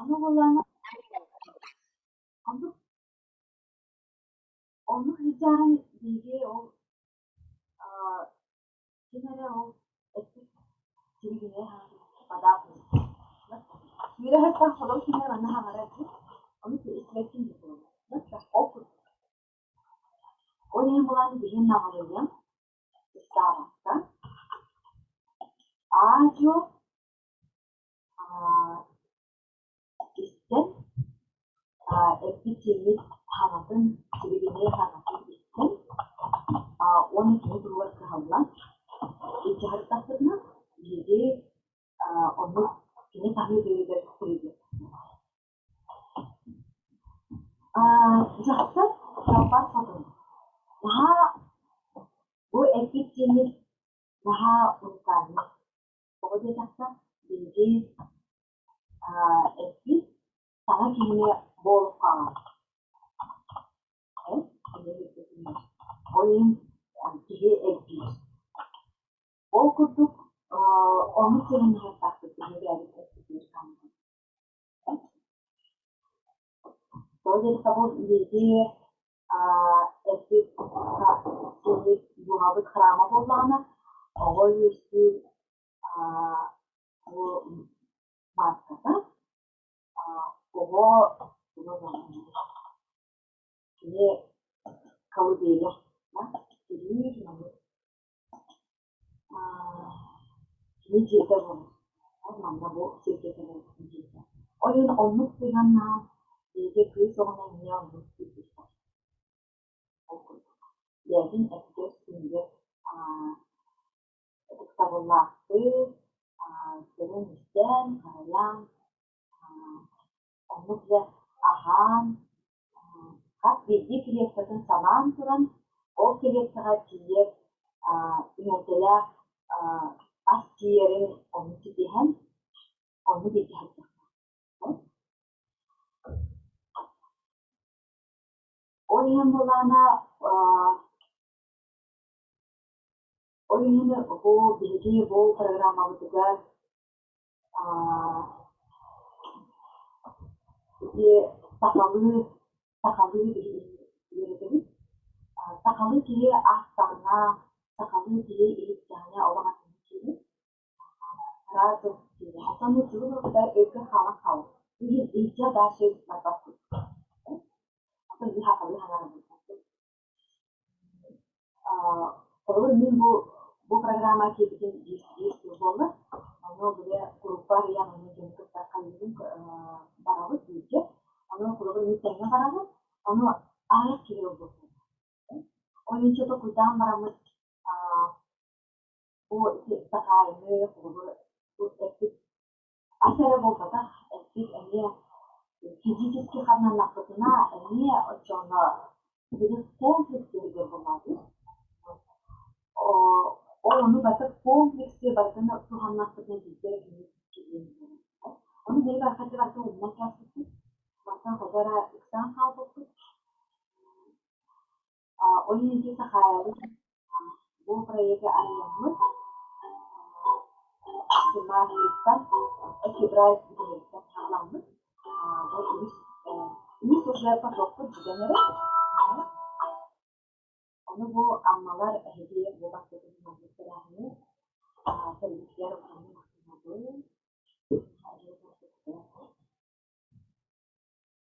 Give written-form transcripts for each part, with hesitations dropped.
Ону буоллаҕына оннук оннук сылдьаҕын биһиги ол ким эрэ ол эппит сибигинэйэ Сүүрэ сыттан холон киһи манна хаҥара дии, ону истибэккин дии буолар. Ол курдук. Ол иһин булан биһи наҕылыйан, ыстаабакка, аа-дьуо истэн, эппит-сииммит хаҥатын, сибигинэйэ хаҥатын истэн уонна кини туһугар кыһаллан илдьэ сырыттахпытына, биһиги оннук кини хаһыы-тыырыгар сырыйбыт. Дьахтар далбар хотун наһаа бу эппит-сииммит наһаа уникальнай. Тоҕо диэтэххэ, биһиги эппит саҥа киһини буолуккаҕа Ол иһин киһи элбиир. Ол курдук оннук сыһыаннаһыахтаахпыт биһиги бэйэбит эппитигэр Тоҕо диэтэххэ бу биһиги эппит сиэбит дууһабыт храма буоллаҕына, оҕо үөскүүр бу мааската оҕо кини колыбеля тириир маннык кини дьиэтэ буолар. Ол манна бу сиргэ кэлэр дьиэтэ. Ол иһин оннук сыһыаннаан биһиги кыыс оҕону эмиэ оннук ииппиттэр. Ол курдук. Бэйэтин эппитигэр-сиинигэр ытыктабыллаахтык, көрөн-истэн, харайан, оннук дьэ аһаан, хас биирдии клеткатын санаан туран, ол клеткаҕа тиийэр иҥэмтэлээх ас тиийэрин ону ситиһэн, оннук илдьэ сылдьыахтаах. Ол иһин былаана ол иһин бу биһиги бу программабытыгар Ити сахалыы сахалыы үөрэтэбит. Сахалыы киһи аахтаҕына, сахалыы киһи иһиттэҕинэ олох атын киһи. Сразу киирэр. Оттон нууччалыы барбыта өйгө хаалан хаалар. Илдьэ дальше барбаппыт. Оттон биһи сахалыы саҥарабыт. Холобур, мин бу программа киирбитим биир сыл буолла. Ону били группа арыйан ону дьону кытта хайыыбын барабыт бииргэ. Ону холобур мин тэҥҥэ барабын, ону аҕыйах киһи ылбыппыт. Ол иһин толкуйдаан бараммыт бу ити Сахаайыны холобур бу эппит Ас эрэ буолбатах, эппит эмиэ физически хамнаннахпытына эмиэ оччоҕуна били комплекс иһигэр буолаабыт. Ол ону барыта комплексы барытын туһаннахпытына биирдэ кини кириэн буолар. Ону биһиги барахсаттар барытын умнан кээспиппит. Мантан хоту эрэ ыксаан хаалбыппыт. Ол иһин ити Сахаайабыт бу проегы арыйаммыт мартыттан февраль бүтүнүттэн саҕаламмыт. Бу үһүс үһүс уже потокпут бүтэн эрэр. Ону бу Аммалар эһиги бу бастакы маннык тэрээһини тэрийбитигэр улаханнык махтанабын.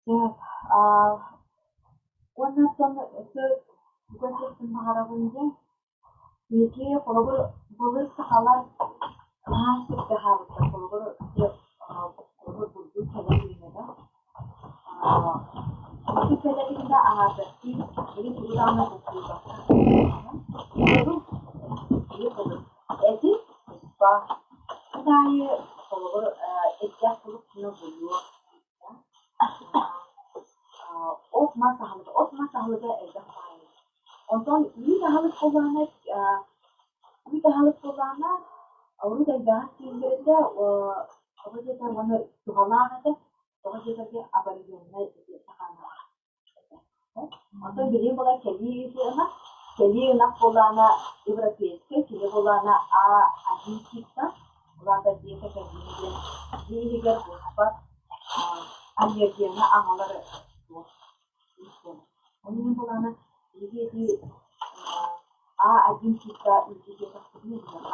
Сөп. Уонна оттон өссө тугу этиэхпин баҕарабын диэн, ити холобур былыр сахалар наһаа сөпкө аһаабыттар. Холобур, холобур бурдук кэлэ илигинэ да, бурдук кэлэ илигинэ аҥаардастыы били тугу даҕаны буккуйбакка холобур, эти туспа, күн аайы холобур эттээх кулук буйуо От-мас аһылыга, от-мас аһылыга элбэх баайы. Онтон үүт аһылык буоллаҕына, үүт аһылык буоллаҕына, урут элбэҕи сииллэр этэ, тоҕо диэтэр уонна туһалаах этэ, тоҕо диэтэргэ аборигеннай сахааннаах этэ. Онтон билигин буолар кэлии үүтү ынах, кэлии ынах буоллаҕына европейскай, кини буоллаҕына А1 типтан, ол аата бета-казин диэн дьиэ иһигэр буспат. Аллергияны аҕалар суох. Ол иһин былаана биһиги ити А1 тииптээх үүтү диэтэхпитинэ биһиэхэ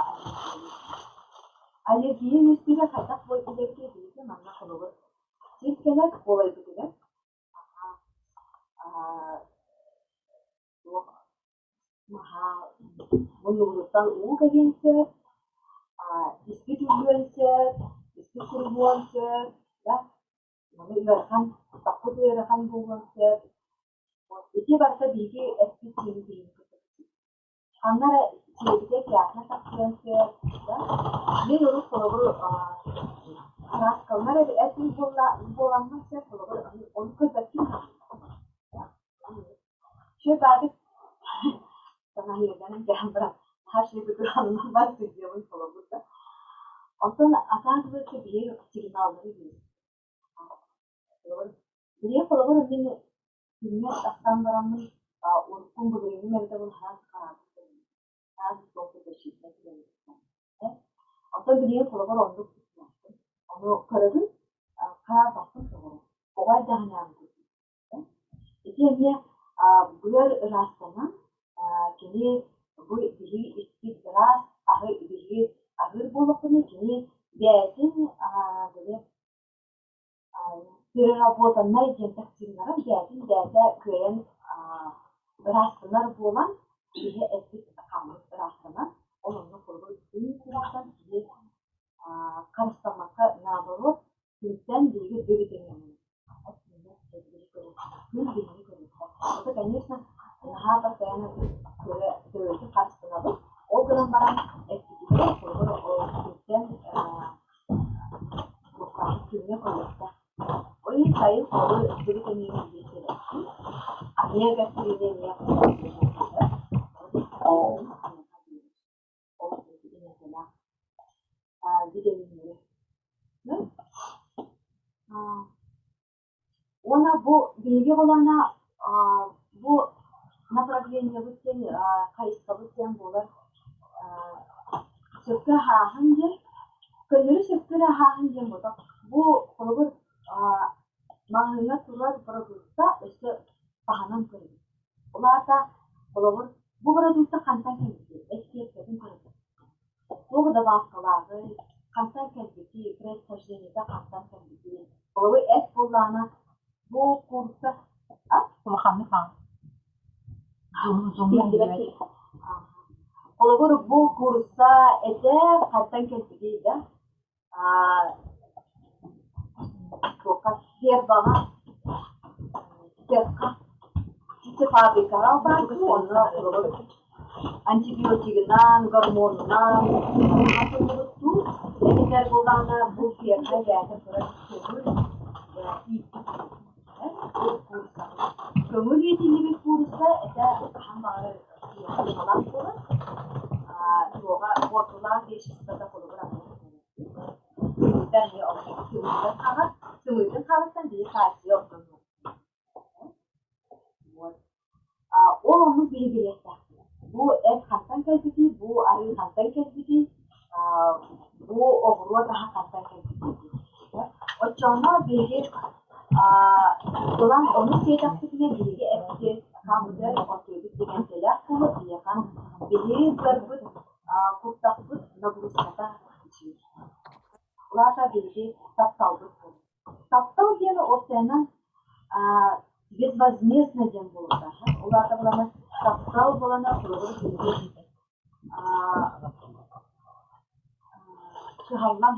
аллергия Аллергия үөскүүрэ хайдах буолбутуй биһиги манна холобур сир кэлэр куолайбытыгар туох наһаа муннугутуттан уу кэлиэн сөп, испит үллүөн сөп, испит куруһуон сөп, да Маны ыарахан, тахпыт ыарахан буолуон сөп. Ити барыта биһиги эппит сиэбит иһин кытта Ханна эрэ сиэбитэ пятна тахсыан сөп. Да? Мин урут холобур кырааскаланар этим буоламмын сөп, холобур ону көрбөппүн Чүө баадык саҥаһыырданан кэһэн баран наһаа үчүгэй кытыраннар сылдьабын холобур да. Онтон оказывается биһиги сигналлары биэрэр. Билигин холобур мин күҥҥэ тахсан бараммын уруккум былырыыҥҥым эбитэ буоллар хараас хараабыт хараас Оттон билигин холобур оннук Ону көрөбүн, хараарбаппын тоҕо. Оҕо эрдэҕинээҕи курдук. Ити эмиэ быар ыраастанан, кини бу биһиги испит ыраас аһы биһиги аһыыр буоллахпына, кини бэйэтин били переработаннай диэн токсиннарын бэйэтин бэйэтэ кыайан ыраастанар буолан, киһи эппит хааммыт ыраастанан, ол онно холобур күн кураахтан киһи харыстаммакка наоборот күнтэн биһиги бигитиҥҥэммит Күн биһиги көрүөххэ. Это, конечно, наһаа постоянно көрө төрүтүн харыстанабыт. Ол гынан баран эппитигэр холобур күнтэн күҥҥэ көрүөххэ. Ол иһин сайын холобур сири тэнийэн биир кэлэхпин. Омега сирини эмиэ ол иҥэргэлээх битэмииннэри. Уонна бу биһиги холоно бу направлениебыт диэн хайысхабыт диэн буолар сөпкө аһааһын диэн көннөрү сөпкө эрэ аһааһын диэн буолбатах. Бу холобур маҕаһыыҥҥа турар бородуукта өссө таһынан көрөбүт. Ол аата, холобур, бу бородуукта хантан кэлбитий, эспиэркэтин көрөбүт. Туох добавкалааҕый, хантан кэлбитий, происхождениета хантан кэлбитий. Холобур, эт буоллаҕына, бу куурусса Улаханнык хаҥ. Биллибэт. Холобур, бу куурусса этэ хантан кэлбитий да? Туохха фермаҕа, цехха, птицефабрикаҕа баар онно холобур антибиотигынан, гормонунан хатыллыбыттуу эбэтэр буоллаҕына бу ферма бэйэтэ турар көҥүл ииппит Көҥүл иитиллибит куурусса этэ хаһан баҕарар туһалаах буолар. Туоҕа буортулаах веществота холобур Сымыыта эмиэ оннук сымыытын хаҕар, сымыытын хаҕыттан били кальций ордонуо. Вот. Ол оннук биһи билиэхтээхпит. Бу эт хантан кэлбитий, бу арыы хантан кэлбитий, бу оҕуруот аһа хантан кэлбитий диэн. Оччоҕуна биһиги ылан ону сиэтэхпитинэ биһиги эппит хааммытыгар отуйбут дигэнтэлээх буолуо биһиэхэ биһиги ыарбыт куртахпыт нагрузката үчүгэй. Ол аата биһиги тапталбыт буолар. Таптал диэн уопсайынан безвозмездно диэн буолуохтаах. Ол аата буолана таптал буолана холобур биһиги кыһаллан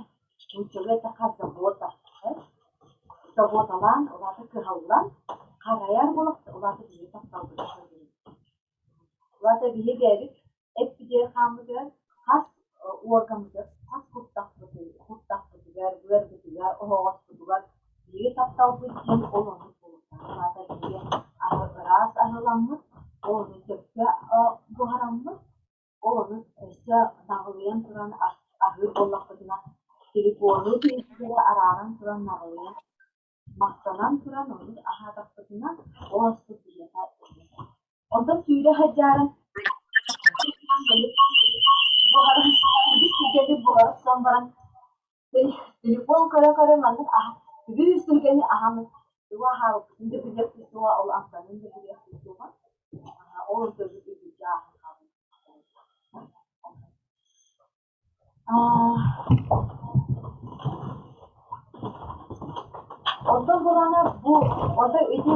нууччалыы эттэххэ забота заботалаан ол аата кыһаллан харайар буолуохтаах ол аата биһиги тапталбытын көрдөрөбүт. Ол аата биһиги бэйэбит эппитигэр хааммытыгар хас уоргаммытыгар, хас куртахпытыгар, быарбытыгар, оһоҕоспутугар биһиги тапталбыт диэн ол оннук буолуохтаах. Ол аата биһиги ыраас аһыламмыт, ол ону сөпкө буһараммыт, ол ону өссө наҕылыйан туран аһыыр буоллахпытына, телефону телевизоры арааран туран наҕылыйан, махтанан туран оннук аһаатахпытына, ол аспыт биһиэхэ Онтон сүүрэ сылдьаарын буһаран үгүс түргэнник буһара охсон баран телефон көрө-көрө маннык аһа. Үгүс түргэни аһан тугу аһаабыппытын да билиэхпит суоҕа, ол амтанын да билиэхпит суоҕа. Ол онтон үрдүккэ ааһан хаалбыт. Онтон булана бу ото ити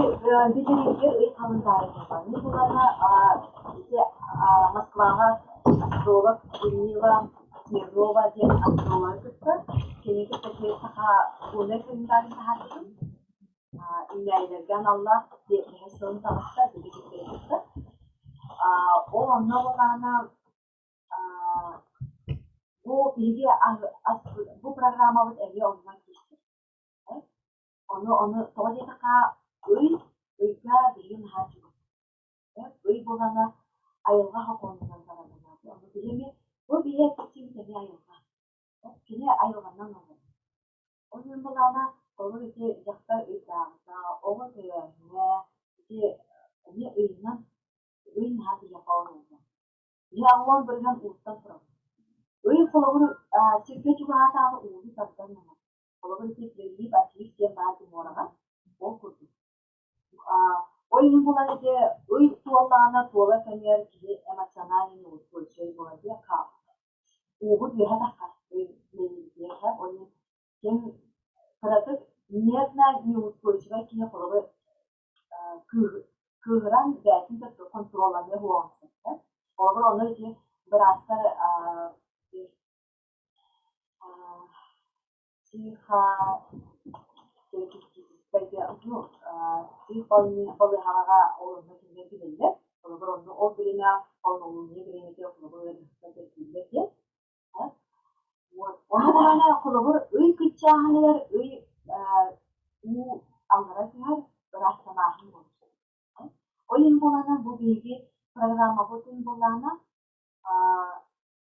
билириитигэр ый халындаары буолла. Мин булана ити Москваҕа астролог Людмила Смирнова диэн астрологы кытта кини кытта саха луннай календарын таһаарбытым. Үүнээйилэргэ аналлаах биэс сылын таҕыста ити кытта. Ол онно булаана Бу биһиги бу программабыт эмиэ онно киирсэр. Ону ону тоҕо диэтэххэ ый ыйга биһиги наһаа чугас. Ый буолана айылҕа сокуонунан барарынан. Ону биһиги бу биһиги эппитсибит эмиэ айылҕа. Кини айылҕанан олорор. Ол иһин былаана холобур ити дьахтар ыйдааҕыта, оҕо төрөөһүнэ ити эмиэ ыйынан ый наһаа биһиэхэ оруоллаах. Дьаҥҥа бырыһан ууттан турабын. Ый холобур сиргэ чугаһаатаҕына ууну тардан ылар. Холобур ити прилив, отлив диэн баар муораҕа. Ол курдук. Ол иһин булан ити ый туоллаҕына туола кэмигэр киһи эмоциональный неустойчивый буолар диye Уубут үөһэ таххар мэйиибитиэхэ ол иһин ким кыратык нервно неустойчивай киһи холобур кыыһыран бэйэтин хонтуруолланыа суоҕун сөп. Холобур, ону ити быраастар психотерапевтическай ну психбалыһаҕа ол онно кинилэр билэллэр. Холобур, онно ол бириэмэ полнолуние бириэмэтэ холобур ыарыһахтар кэллэр диэн. Вот. Ону даҕаны холобур ый кыччааһыныгар ый уу аллара түһэр, ыраастамааһын буолар. Ол иһин буолана бу биһиги программабытын буоллаҕына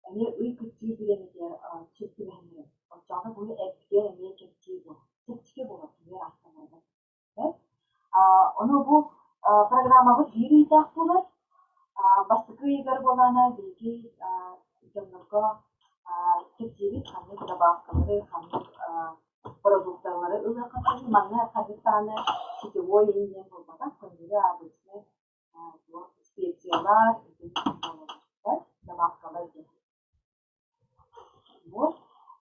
эмиэ ый кыччыыр бириэмэтигэр сөп түбэһиннэрэр. Оччоҕуна бу эппитигэр эмиэ чэпчиир буолар. Чэпчэки буолар кини ыраастамарыгар. Ону бу программабыт биир ыйдаах буолар. Бастакы ыйыгар буолаана биһиги дьоннорго кэпсиибит ханнык добавкалары, ханнык продукталары ылыахха сөбүй. Манна ханнык даҕаны сетевой иһин диэн буолбатах, көннөрү обычный специялар, добавкалар диэн. Вот.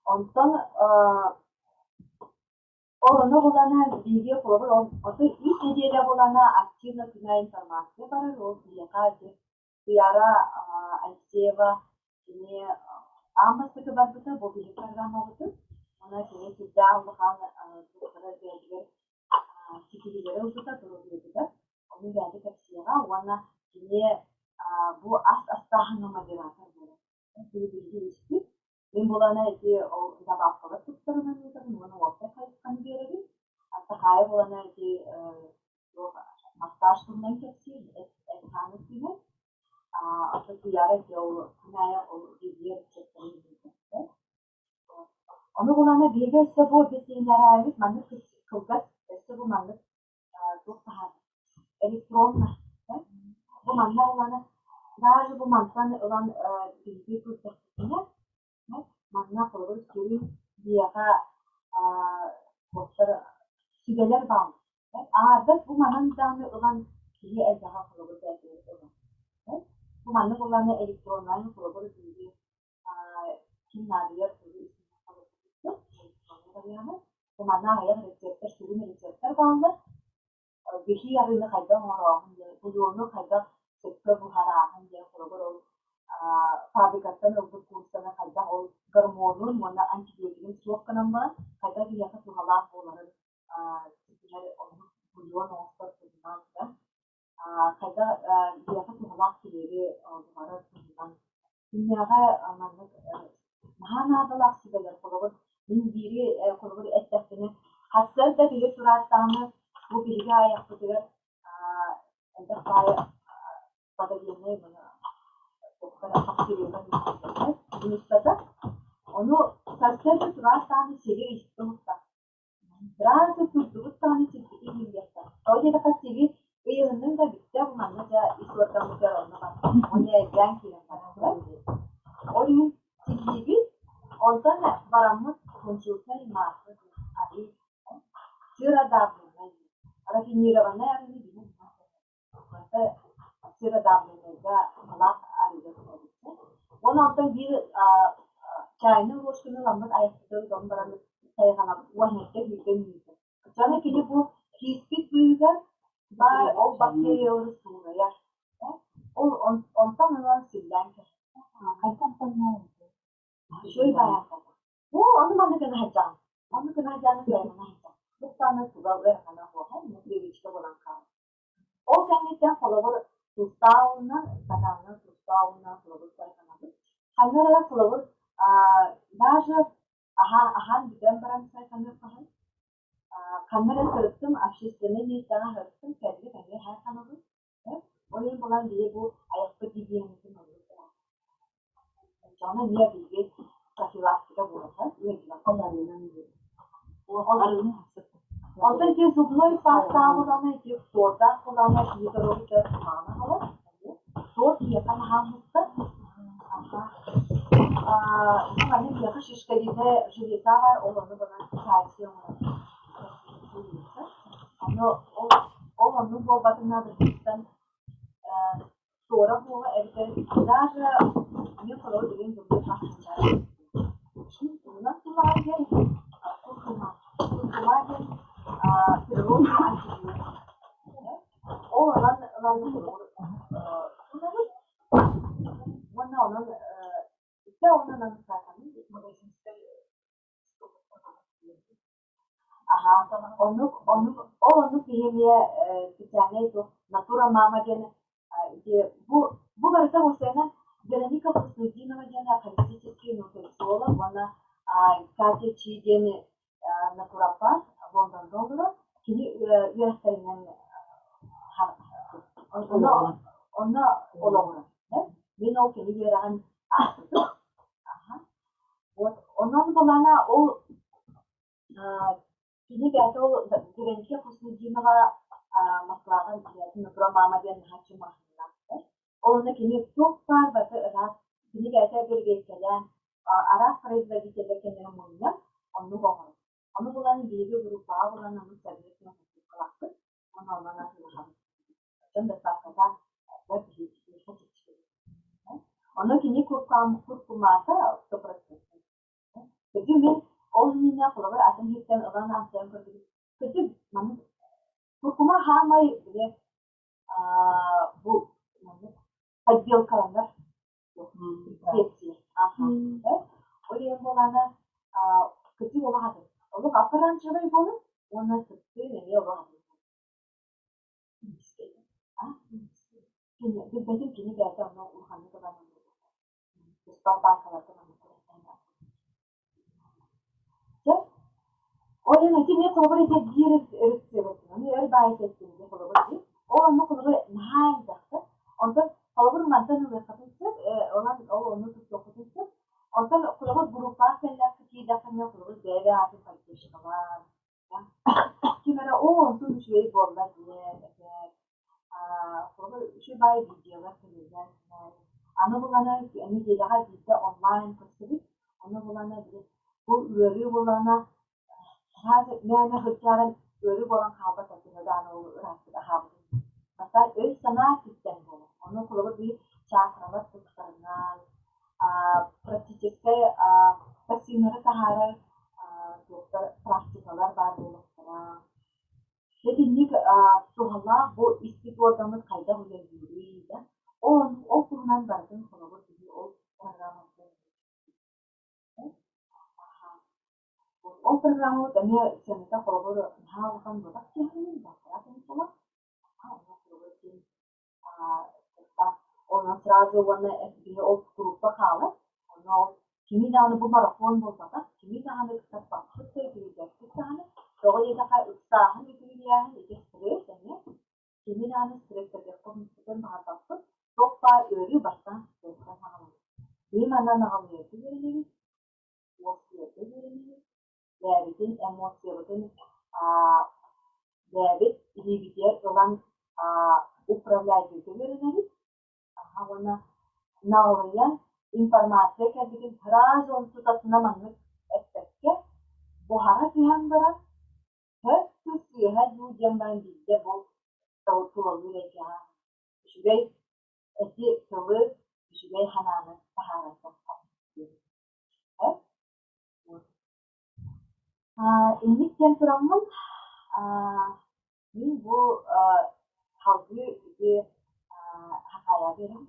Онтон Ол ону булана биһиги холобур оту үс нэдиэлэ булана активно күнэ информация барар ол биһиэхэ ити Туяра Алексеева кини аан бастакы барбыта бу биһиги программабытын уонна кини сүрдээх улахан туохтара бэйэтигэр ситиһиилэри ылбыта доруобуйатыгар ону бэйэтэ кэпсиэҕэ уонна кини бу ас астааһыҥҥа модератор буолар кини биһиги испит Мин булана ити ол добавкалар тустарынан ыытабын уонна уопсай хайысханы биэрэбин. Сахаайа булана ити туох массаж туһунан кэпсиир, эт-хаан өттүнэн. Оттон Туйаара ити ол күн аайы ол видео рецептэрин ыытар. Ону булана биһиги өссө бу ветеринарийбыт маннык кылгас өссө бу маннык туох таһаарбыт электронно бу манна ылана даже бу мантан ылан биһиги көрдөхпүтүнэ манна холобур сүрүн биһиэхэ туохтар сүбэлэр бааллар аардас бу манан даҕаны ылан киһи элбэҕи холобур бэйэтигэр ылар бу маннык ыланы электроннай холобур биһиги ким наадыйар варианы бу манна аҕыйах рецептэр сүрүн рецептэр бааллар Биһи арыыны хайдах оҥорооһун диэн, бульону хайдах сөпкө буһарааһын диэн холобур ол фабрикаттан ылбыт куурусаны хайдах ол гормонун уонна антибиотигын суох гынан баран хайдах биһиэхэ туһалаах буоларын ситиһэр оннук бульон оҥостор туһунан да хайдах биһиэхэ туһалаах килиэби буһарар туһунан күннээҕи маннык наһаа наадалаах сүбэлэр холобур мин биири холобур эттэхпинэ сарсыарда биһи турааттаҕына бу биһиги айахпытыгар элбэх баайы патогеннай бактериялар күн устата ону сарсыарда турааттаҕына сири истэ уһуктар Сразу турдубут даҕаны сирбитин иһиллиэхтээх. Тоҕо диэтэххэ сири ыйыһынныҥ да бүттэ бу манна дьэ ис уоргаммытыгар онно барда. Уонна элбээн киирэн бараллар. Ол иһин силлиибит, онтон бараммыт кунжутнай масло диэн арыы. Рафинированнай арыыны билэн Барыта сыродавленнайга малаах арыыга туһалыыр. Уонна онтон биир чайнай ложканы ыламмыт айахпытын тон баран сайҕанабыт уон икки сүүрдэ мүнүүтэ. Дьоно кини бу кииспит быыһыгар баар ол бактериялары суурайар. Ол онтон ылан силлээн кэбиһэр. Хайдах Үчүгэй баайаахтаах. Оо, ону манна гына сылдьаҕын. Онно гына сылдьаҕын сайҕана сылдьаҕын. Бу туга ыарахана суоҕа, привычка буолан хаалар. Ол кэнниттэн холобур тустаах стакаҥҥа тустаах холобур сайҕанабыт. Ханна эрэ холобур даже аһаан бүтэн баран сайҕаныаххаһын ханна эрэ сырыттым общественнай миэстэҕэ сырыттым кэллик эмиэ сайҕанабын. Ол иһин булан биһи бу айахпыт гигиенатын оннук Дьоно эмиэ биһиги профилактика буолар ыарыыларга Онтон ити зубной пастаҕа булана ити фтордаах булана киһи доруобуйатыгар куһаҕаны аҕалар. Фтор киһиэхэ наһаа Аха. Ну, аны биһиэхэ шишковидная железа баар, ол ону булан кальций оҥорор. Ону ол ол оннук буолбатын наадатыттан туора буола эбэтэр даже мин холобур билигин зубной пасталары туһунан тулаҕа диэн куркума куркума диэн природный антибиотик ол ылан ылан холобур тунабыт уонна онон икки онон Аһаа, оннук, оннук, ол оннук киһи эмиэ специальнай туох натура мама диэн ити бу бу барыта уопсайынан Вероника Хуснутдинова диэн холистический нутрициолог уонна Катя Чи диэн натуропат Лондонга олорор. Кини үөрэхтэринэн онно онно олоҕурар. Мин ол кини үөрэҕин аахпытым. Вот онон былаана ол кини бэйэтэ ол Вероника Хуснутдинова Москваҕа бэйэтин Нутро мама диэн наһааччы маҕаһыыннаах Ол онно кини туох баар барыта ыраас кини бэйэтэ бэрэбиэркэлээн араас производителлэр кэмнэрин мунньан оннук оҥорор. Ону булан биһиги группаҕа булан оннук совместно оҥостуохтаахпыт уонна онон атыылаһабыт. Дьон доставката биһиэхэ чэпчэки. Ону кини куркумаата 100%. Кырдьык мин ол иннинэ холобур атын иһиттэн ылан амсайан көрбүтүм. Кырдьык маннык куркума хаамай бile бу маннык подделкаланар специя. Ол иһин буолаана кырдьык олох атын. Олох оранжевый буолар уонна сыттыы эмиэ олох атын. Билбэтим кини бэйэтэ онно улаханнык ылан туспа баанкаларга маннык Чэ, ол иһин ити эмиэ холобур ити биир рецепт ону өр баайыта эттим дии холобур дии. Ол онно холобур наһаа элбэхтэр. Онтон холобур мантан ылыаххытын сөп, онон ол ону туттуоххутун сөп. Онтон холобур группаҕа кэллэххэ киирдэххинэ холобур бэйэ аатын поддержкалаан ким эрэ оо онтун үчүгэй буолла диэн этэр. Холобур үчүгэй баайы видеолар кэлэллэр. Аны булана нэдиэлэҕэ биирдэ онлайн көрсөбүт. Ону булана били бу ыарыы булана мээнэ сылдьарын ыарыы буолан хаалбат төһө даҕаны ол ырааппыт аһаабытын. Бастаан өй-санаа өттүттэн буолар. Ону холобур биир чакралар тустарынан практическай токсиннары таһаарар туохтар практикалар баар буолуохтара. Итинник туһалаах бу испит уоргаммыт хайдах үлэлиирий да, ол ол туһунан барытын холобур биһи ол программабытын Ол программабыт эмиэ сыаната холобур наһаа улахан буолбатах киһи балтараа тыһыынчалаах. Холобур диэн онон сразу уонна биһи ол группа хаалар. Онно ол кими даҕаны бу марафон буолбатах, кими даҕаны ыксаппаппыт да, үтүрүйбэппит даҕаны. Тоҕо диэтэххэ, ыксааһын, үтүрүйээһин ити стресс эмиэ. Кими даҕаны стресстэтиэхпитин баҕарбаппыт. Туох баар ыарыы бастаан стресстэн саҕаланар. Биһи манна наҕылыйарга үөрэнэбит, уоскуйарга үөрэнэбит, бэйэбитин эмоциябытын бэйэбит илиибитигэр ылан управляйдыырга үөрэнэбит. Уонна наҕылыйан информация кэлбитин сразу тутатына маннык эппэккэ, буһара түһэн баран, Тус сыыһа дуу диэн баран биирдэ бу тулалыыр эйгэҕэ үчүгэй эти тылы, үчүгэй санааны таһааран Инник диэн тураммын, мин бу салгыы ити Хахаайаҕа биэрэбин.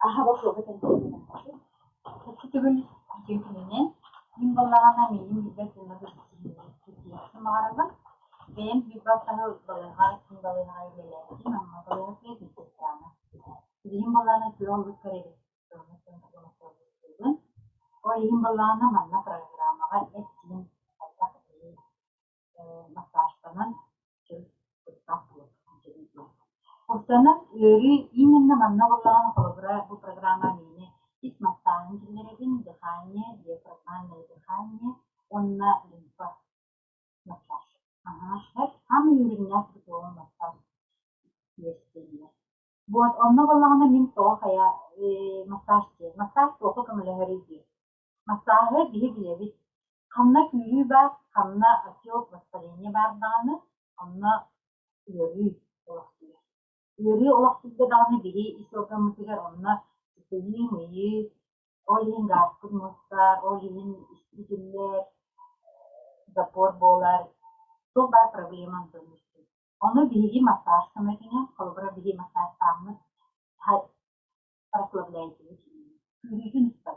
Аха, боппуруоһу кэнсиэбин. Төгүл үтүө күнүнэн. Мин буоллаҕына миигин билбэт дьоно билсиһиэхпин баҕарабын. Бэйэм билбэт саһыл балыыһаҕа ким балыыһаҕа үлэлээбитим, Амма балыыһатыгар медсестраҕа. Билигин буоллаҕына күөх оллукка эрэ Ол иһин буоллаҕына манна программаҕа эт-сиин хайдах массажтанан чөл куттаах буолар. Устанан ыарыы именно манна буоллаҕына холобура бу программа миэнэ ис массааһын киллэрэбин, дыхание, диафрагмальное дыхание уонна лимфа массаж. Аһаа, самый үөрүннээх бутуолун массаж үөскүүллэр. Вот онно буоллаҕына мин тоҕо хайа массаж диэн, массаж туохха көмөлөһөрүй диэн. Массааһы биһи билэбит. Ханна күүрүү баар, ханна отек, воспаление баар даҕаны, онно ыарыы олохсуйар. Ыарыы олохсуйда даҕаны биһи ис органмытыгар онно сытыйыы-мыйыы, ол иһин гааспыт мустар, ол иһин испит-иллэр, запор буолар, туох баар проблема онтон үөскүүр. Ону биһиги массаж көмөтүнэн, холобура биһи массажтааммыт расслабляете Күүрүүтүн устар.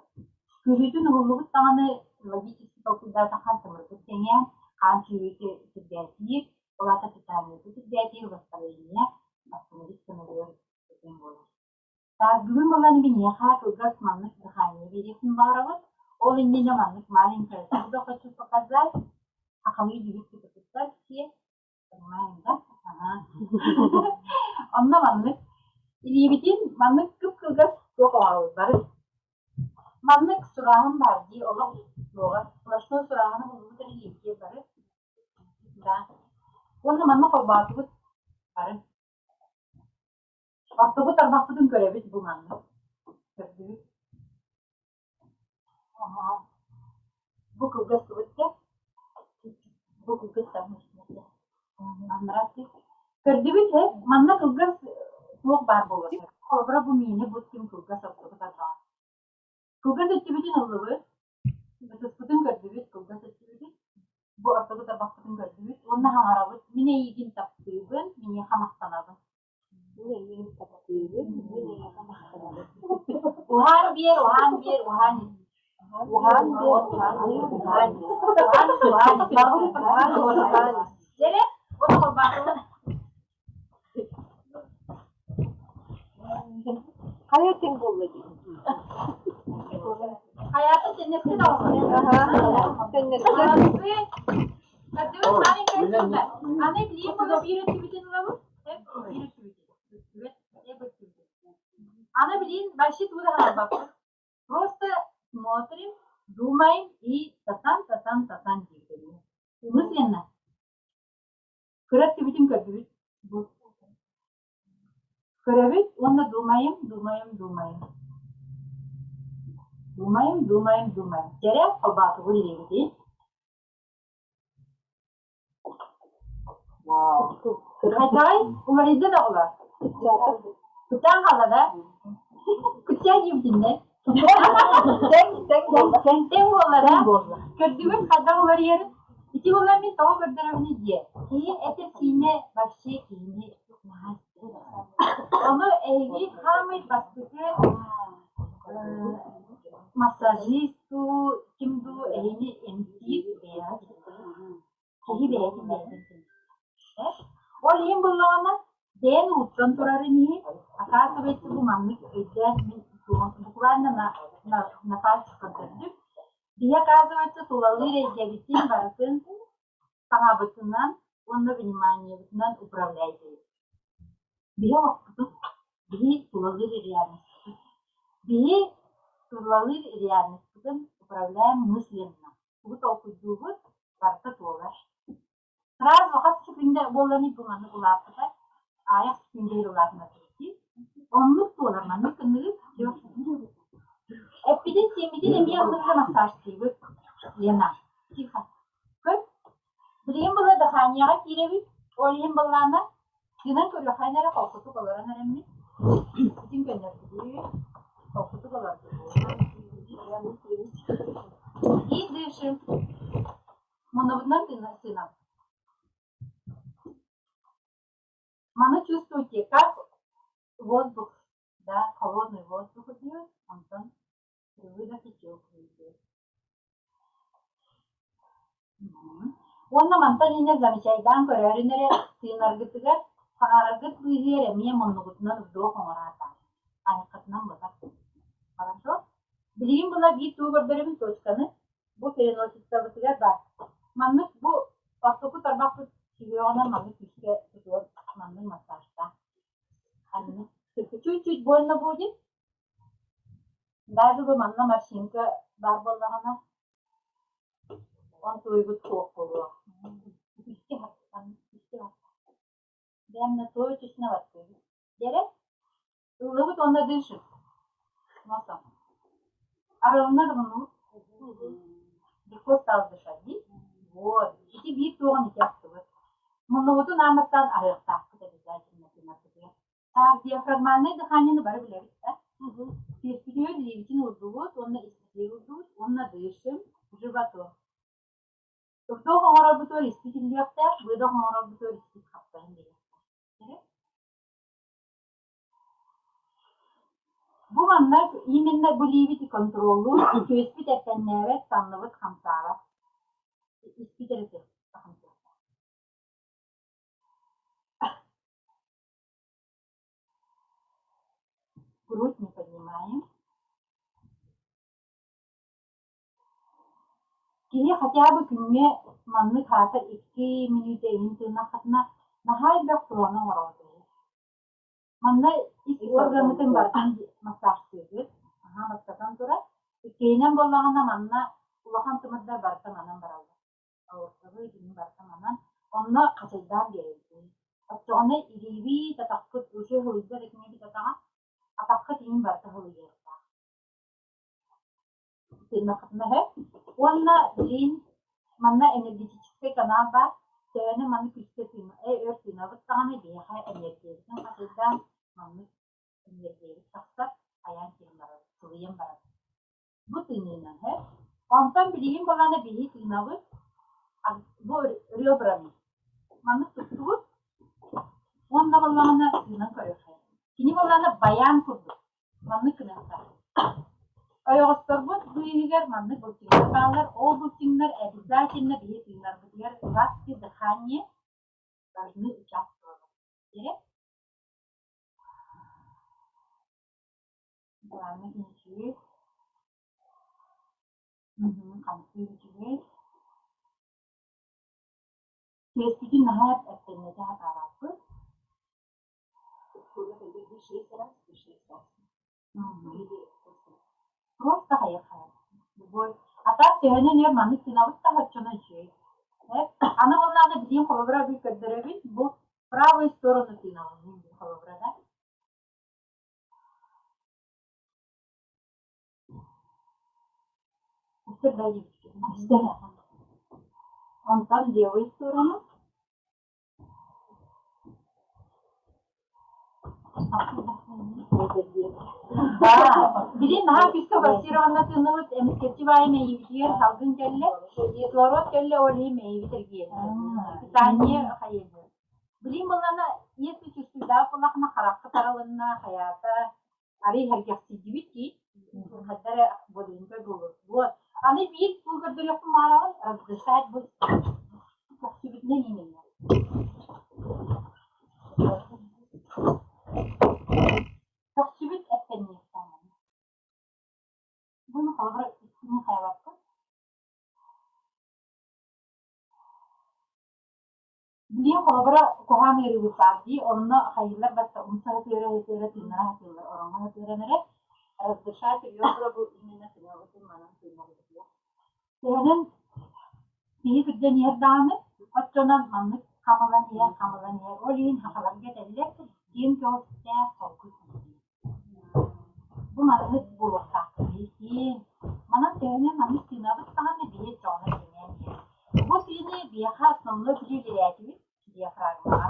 Күүрүүтүн уһуллубут даҕаны логически толкуйдаатахха тымырбыт кэҥээн, хаан сүүрүүтэ түргээтиир, ол аата питаниета түргээтиир, воспаление, остановить көмөлөөр этиҥ буолар. Так, бүгүн буолан миэхэ кылгас маннык дыхание биэриэхпин баҕарабын. Ол иннинэ маннык маленькое чудо хочу показать. Сахалыы дьүһүк кытытыттар все. Понимаем, да? Ага. Онно маннык илиибитин маннык кып-кылгас туох оҥоробут бары. Маннык сурааһын баар дии, олох суоҕа. Сплошной сурааһыны булбут эрэ илиибитигэр бары. Да. Уонна манна холбоотубут бары. Ортобут тарбахпытын көрөбүт бу маннык. Көрдүбүт. Аһаа. Бу кылгас кыбытта. Бу кылгас Манныраат Көрдүбүт ээ, манна кылгас туох баар буолуо. Холобура бу миини бу ким кылгас ортобут арбаҕа. Кылгас өттүбүтүн ыллыбыт, ытыспытын көрдүбүт, кылгас өттүбүтүн, бу ортоку тарбахпытын көрдүбүт уонна хаҥарабыт. Мин эйиигин таптыыбын, миэхэ махтанабын. Мин эйиигин таптыыбын, мин эйиэхэ махтанабын. Уһаан биэр, уһаан биэр, уһаан ис. Уһаан биэр, уһаан биэр, уһаан ис. Уһаан, уһаан ис. Уһаан, уһаан ис. Дьэрэ, уонна холбоотубут. Хайа ким буолла дии? Хайаатын тэннэстин оҕолор. Тэннэстин. Көрдүбүт маленькая чудо. Аны билиим була биир өттүбүтүн ылабыт. Аны билин вообще туда хаалбаппыт. Просто смотрим, думаем и татан, татан, татан диэбитэ. Мысленно. Кыра өттүбүтүн көрдүбүт. Бу. Көрөбүт уонна думаем, думаем, думаем. Думаем, думаем, думаем. Дьэрэ холбоотубут илиибитин. Хайдаҕый? Уларыйда да оҕолор? Куттаан хаалла да? Куттаан диэбитиннэр. Тэҥ, тэҥ буолла. Тэҥ буолла да? Көрдүгүт хайдах уларыйарын? Ити буолла мин тоҕо көрдөрөбүнүй диэ. Киһи этэ-сиинэ вообще киһини наһаа Ону эһиги хаамай бастакы массажист дуу, ким дуу эһини эмтиир бэйэҕит киһи бэйэтин бэйэтин эмтиир. Ол иһин буллаҕына бэйэн ууттан турарын иһин, оказывается бу маннык өйдөөн мин буквально на пальцах көрдөрдүм. Биһи оказывается тулалыыр эйгэбитин барытын саҥабытынан уонна вниманиебытынан управляйдыыбыт. Биһи олохпутун, биһи тулалыыр реальностьпытын, биһи тулалыыр реальностьпытын управляем мысленно. Тугу толкуйдуубут, барыта туолар. Сразу хас секунда буолланый бу маннык улааппыта, аайах секунда иһигэр улаатынар дии. Оннук туолар, маннык гынныгыт. Эппитин сиэммитин эмиэ ыллыгы массажтыыбыт. Лена, тихо. Көр, билигин была дыханияҕа киирэбит, ол иһин былаана тыынан көрүөххэ эрэ холкутук олорон эрэммит. Итин көннөрдүбүт, холкутук олордубут. И дышим. Муннубутунан тыынабыт. Маны чувствуйте, как воздух, да, холодный воздух идет, онтон при выдохе теплый идет. Уонна мантан инньэ замечайдаан көрөөрүн эрэ тыынаргытыгар, саҥараргыт быыһыгар эмиэ муннугутунан вдох оҥораатаҥ, айаххытынан бытар. Хорошо? Билигин була биир тугу көрдөрөбүн точканы бу переносицабытыгар баар. Маннык бу ортоку тарбахпыт сүһүөҕүнэн маннык күүскэ тутуор маннык массажтаах. Ханнык чуть-чуть больно будет. Даже бы манна морщинка баар буоллаҕына, он туйгут суох буолуо. Күүскэ күүскэ Бэйэм точечно баттыыбыт. Дьэрэ, ыллыбыт уонна дышит. Носом. Арылынна да муннубут. Легко стал дышать, дии? Вот. Ити биир туоҕун ити астыбыт. Муннубутун аан бастаан аһыахтаахпыт обязательно тыынарбытыгар. Так, диафрагмальное дыханиены бары билэбит да? Түөспүтүгэр илиибитин уурдубут уонна испитигэр уурдубут уонна дышим животом. Вдох оҥорорбутугар испит үллүөхтээх, выдох оҥорорбутугар испит хаптайан биэриэхтээх. Бу манна именно бу илиибит контроллуур, түөспүт эппэннээбэт, санныбыт хамсаабат. Испит эрэ хамсыахтаах. Грудь не поднимаем. Киһи хотя бы күҥҥэ маннык аата 2 мүнүүтэ иһин тыыннаххытына наһаа элбэх туһаны оҥороҕут үһү. Манна ис органытын барытын массажтыыгыт, аһаа бастатан турар. Иккиһинэн буоллаҕына манна улахан тымырдар барыта манан бараллар. Аортовый итини барыта манан. Онно хачайдаан биэрэбит. Оччоҕуна илиибит, атахпыт уже һылыйда да киҥэбит атаҕа, атаххыт иһин барыта һылыйыахтаах. Тыыннаххытына Уонна билигин манна энергетическэй канал баар, төһөнү маны күүскэ тыына өр тыынабыт даҕаны биһиэхэ эниэргийэбитин хачайдаан маннык эниэргийэбит тахсар, хайаан киһи барар, сылыйан барар. Бу тыыныынан Онтон билигин буоллаҕына биһи тыынабыт, бу ребрами маннык туттубут уонна буоллаҕына тыынан көрүөххэ. Кини буоллаҕына баян курдук Маннык гыныахтаах. Ойоҕосторбут быыһыгар маннык былчыҥнар бааллар. Ол былчыҥнар обязательно биһи тыынарбытыгар в дыхание должны участвовать. Главное үчүгэй. Хамсыы үчүгэй. Түөспүтүн наһаа эппэҥнэтэ сатаабаппыт. Просто хайа-хайа. Любой. А так төһөнөн өр маннык тыынабыт да оччоно үчүгэй. Аны буоллаҕына билигин холобура бу көрдөрөбүн, бу правую сторону тыынабын мин холобура да. Онтон левую сторону Били наһаа күүскэ форсированно тыынныбыт, эмискэччи баайы мэйиибитигэр салгын кэллэ, кислород кэллэ, ол иһин мэйиибит эргийэн. Питание хайыһы. Билин буоллаҕына, если чувствуйдаах буоллахына, харахха таралынна, хайаата, арый сэргэхсийдибит дии. Хайда эрэ бодренько буолуо. Вот. Аны биир туу көрдөрүөхпүн баҕарабын, раздышать бу көхсүбүтүнэн иҥиннэ. Көхсүбүт эппэнниэхтээх. Буну холобура иккини хайалаппыт. Билигин холобура куһаҕан ыарыыбыт баар дии, онно хайыылар батта умса сытыара-сытыара тыыннара сатыыллар, ороҥҥо сытыаран эрэ раздышать ребра бу именно тыҥабытын манан тыынарбытыгар. Төһөнөн киһи кырдьан иһэр даҕаны, оччонон маннык хамылан иһэр, хамылан иһэр. Ол иһин сахаларга этэллэр, киэҥ көҕүстээх холку киһи диэн. Бу маннык буолуохтаах киһи. Манан төһөнөн маннык тыынабыт даҕаны биир дьоҕуна кэҥээн иһэр. Бу тыыны биһиэхэ основной билиилээтибит диафрагмаҕа.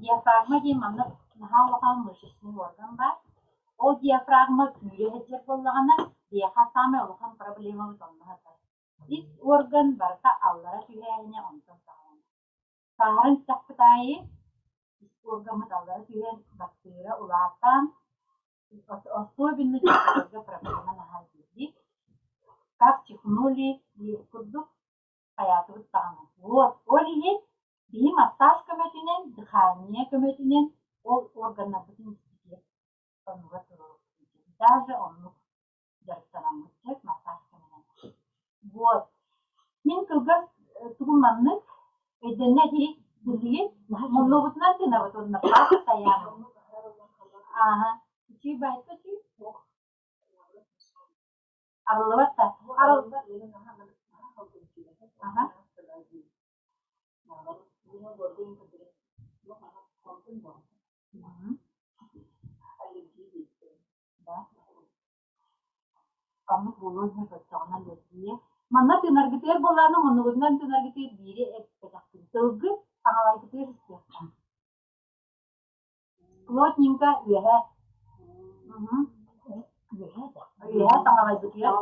Диафрагма диэн манна наһаа улахан мышечный орган баар. Ол диафрагма күүрэ сылдьар буоллаҕына, биһиэхэ саамай улахан проблемабыт онно сытар. Ис орган барыта аллара түһээһинэ онтон саҕаланар. Сааһыран истэхпит аайы ис органмыт аллара түһэн, баттыыра улаатан, особенно дьахталларга проблема наһаа элбиир. Как чихнули курдук хайаатыбыт даҕаны. Вот, ол иһин биһи массаж көмөтүнэн, дыхание көмөтүнэн ол органнарбытын испитигэр оннугар туруорукпут. Даже оннук дьарыктанаммыт сөп массаж көмөнөн. Вот. Мин кылгас тугум маннык өйдөннө ити билигин муннубутунан тыынабыт уонна постоянно. Ааһа. Үчүй байта үчүй? Арыллыбат да. Арыллыбат. Аха. Оннук буолуон сөп оччоҕуна аллергия. Манна тыынаргытыгар буоллаҕына муннугутунан тыынаргытыгар биири эппэтэхпин. Тылгыт таҥалайгытыгар истиэхтээх. Плотненько үөһэ. Үөһэ таҥалайбытыгар.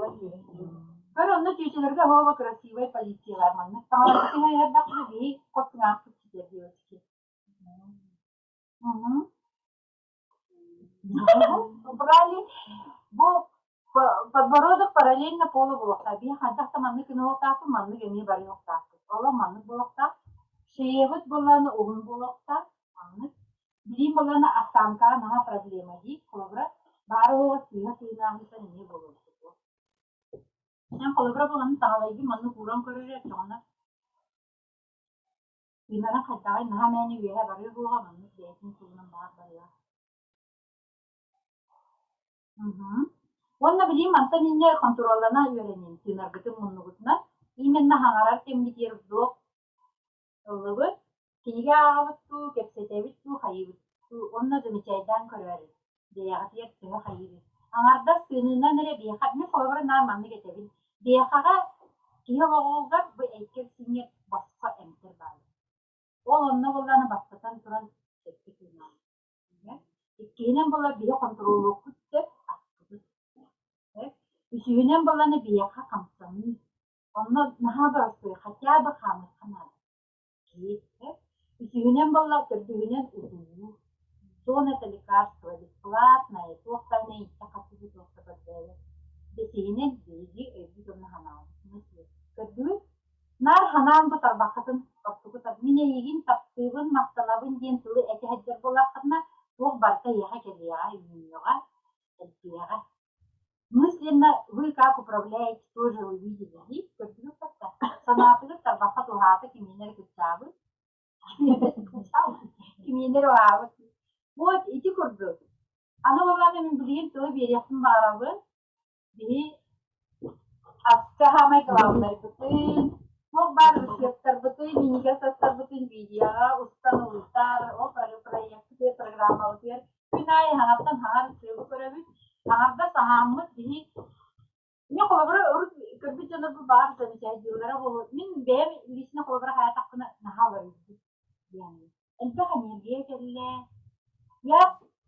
Көр онно чүөчэлэргэ оһуоба красивай полициялар маннык таҥалайбытыгар иһэрдэхпинэ биһи хос сыҥаахпыт ситэр девочки. Убрали бу подбородок параллельно полу буолуохтаах. Биһи хайдах да маннык гыныахтаахпыт, маннык эмиэ барыахтаахпыт. Олох маннык буолуохтаах. Шеябыт былаана уһун буолуохтаах. Маннык. Билиим былаана осанкаҕа наһаа проблема дии. Холобура, баара уоҕа сыыһа тыынааһынтан эмиэ буолуохтаах. Эн холобура буолан таҕалайгын маннык ууран көрөр оччоҕуна Тыынара хайдаҕый наһаа мээнэ үөһэ барыа буолуоҕа, маннык бэйэтин суолунан баар барыа. Уонна билигин мантан инньэ хонтуруоллана үөрэниҥ, тыынаргытын муннугутунан именно хаҥарар кэмҥитигэр вдох ыллыбыт, кинигэ ааҕабыт дуу, кэпсэтэбит дуу, хайыыбыт дуу уонна замечайдаан көрөөрү, бэйэҕитигэр төһө хайыырый. Аҥардас тыыныынан эрэ биһиэхэ, мин холобура наар маннык этэбин, биһиэхэҕэ киһи олоҕугар бу эйгэ-сиҥҥэ босхо эмтэр бааллар. Ол онно буоллаҕына бастатан туран сөпкө тыынаҕын. Иккиһинэн буолла биһи хонтуруоллуохпут сөп, аспытын. Үсүһүнэн буоллаҕына биһиэхэ хамсаныы. Онно наһаа боростуой, хотя бы хаамыахха наада. Үсүһүнэн буолла, төрдүһүнэн утуйуу. Сон это лекарство бесплатное, туох даҕаны ииттэ хаппыты туох да көрдөөбөт. Бэсиһинэн биһиги өйбүт уонна санаабыт. Көрдүгүт? Наар санаан бу тарбаххытын ортукут мин эйигин таптыыбын, махтанабын диэн тылы этэ сылдьар буоллаххытына, туох барыта эйиэхэ кэлиэҕэ, үүнүөҕэ, элбиэҕэ. Мысленно вы как управляете тоже увидели, дии көрдүгүт барта. Санаатыгыт тарбахха туһаата кимиэнэ эрэ кыччаабыт, кимиэнэ эрэ уһаабыт. Вот ити курдук. Аны буоллаҕына мин билигин тылы биэриэхпин баҕарабын. Биһи аска саамай главнайбытын, туох баар рецептарбытын, минньигэс астарбытын видеоҕа устан ыытар, ол проекпытыгар, программабытыгар күн аайы хаҥаттан хаҥар ырсыабы көрөбүт. Аҥардас аһааммыт биһи мин холобура урут көрбүт дьоннорбут баар замечательнара буолуо. Мин бэйэм лично холобура хайаатахпына наһаа уларыйбыт диэн. Элбэх энергия кэллэ. Я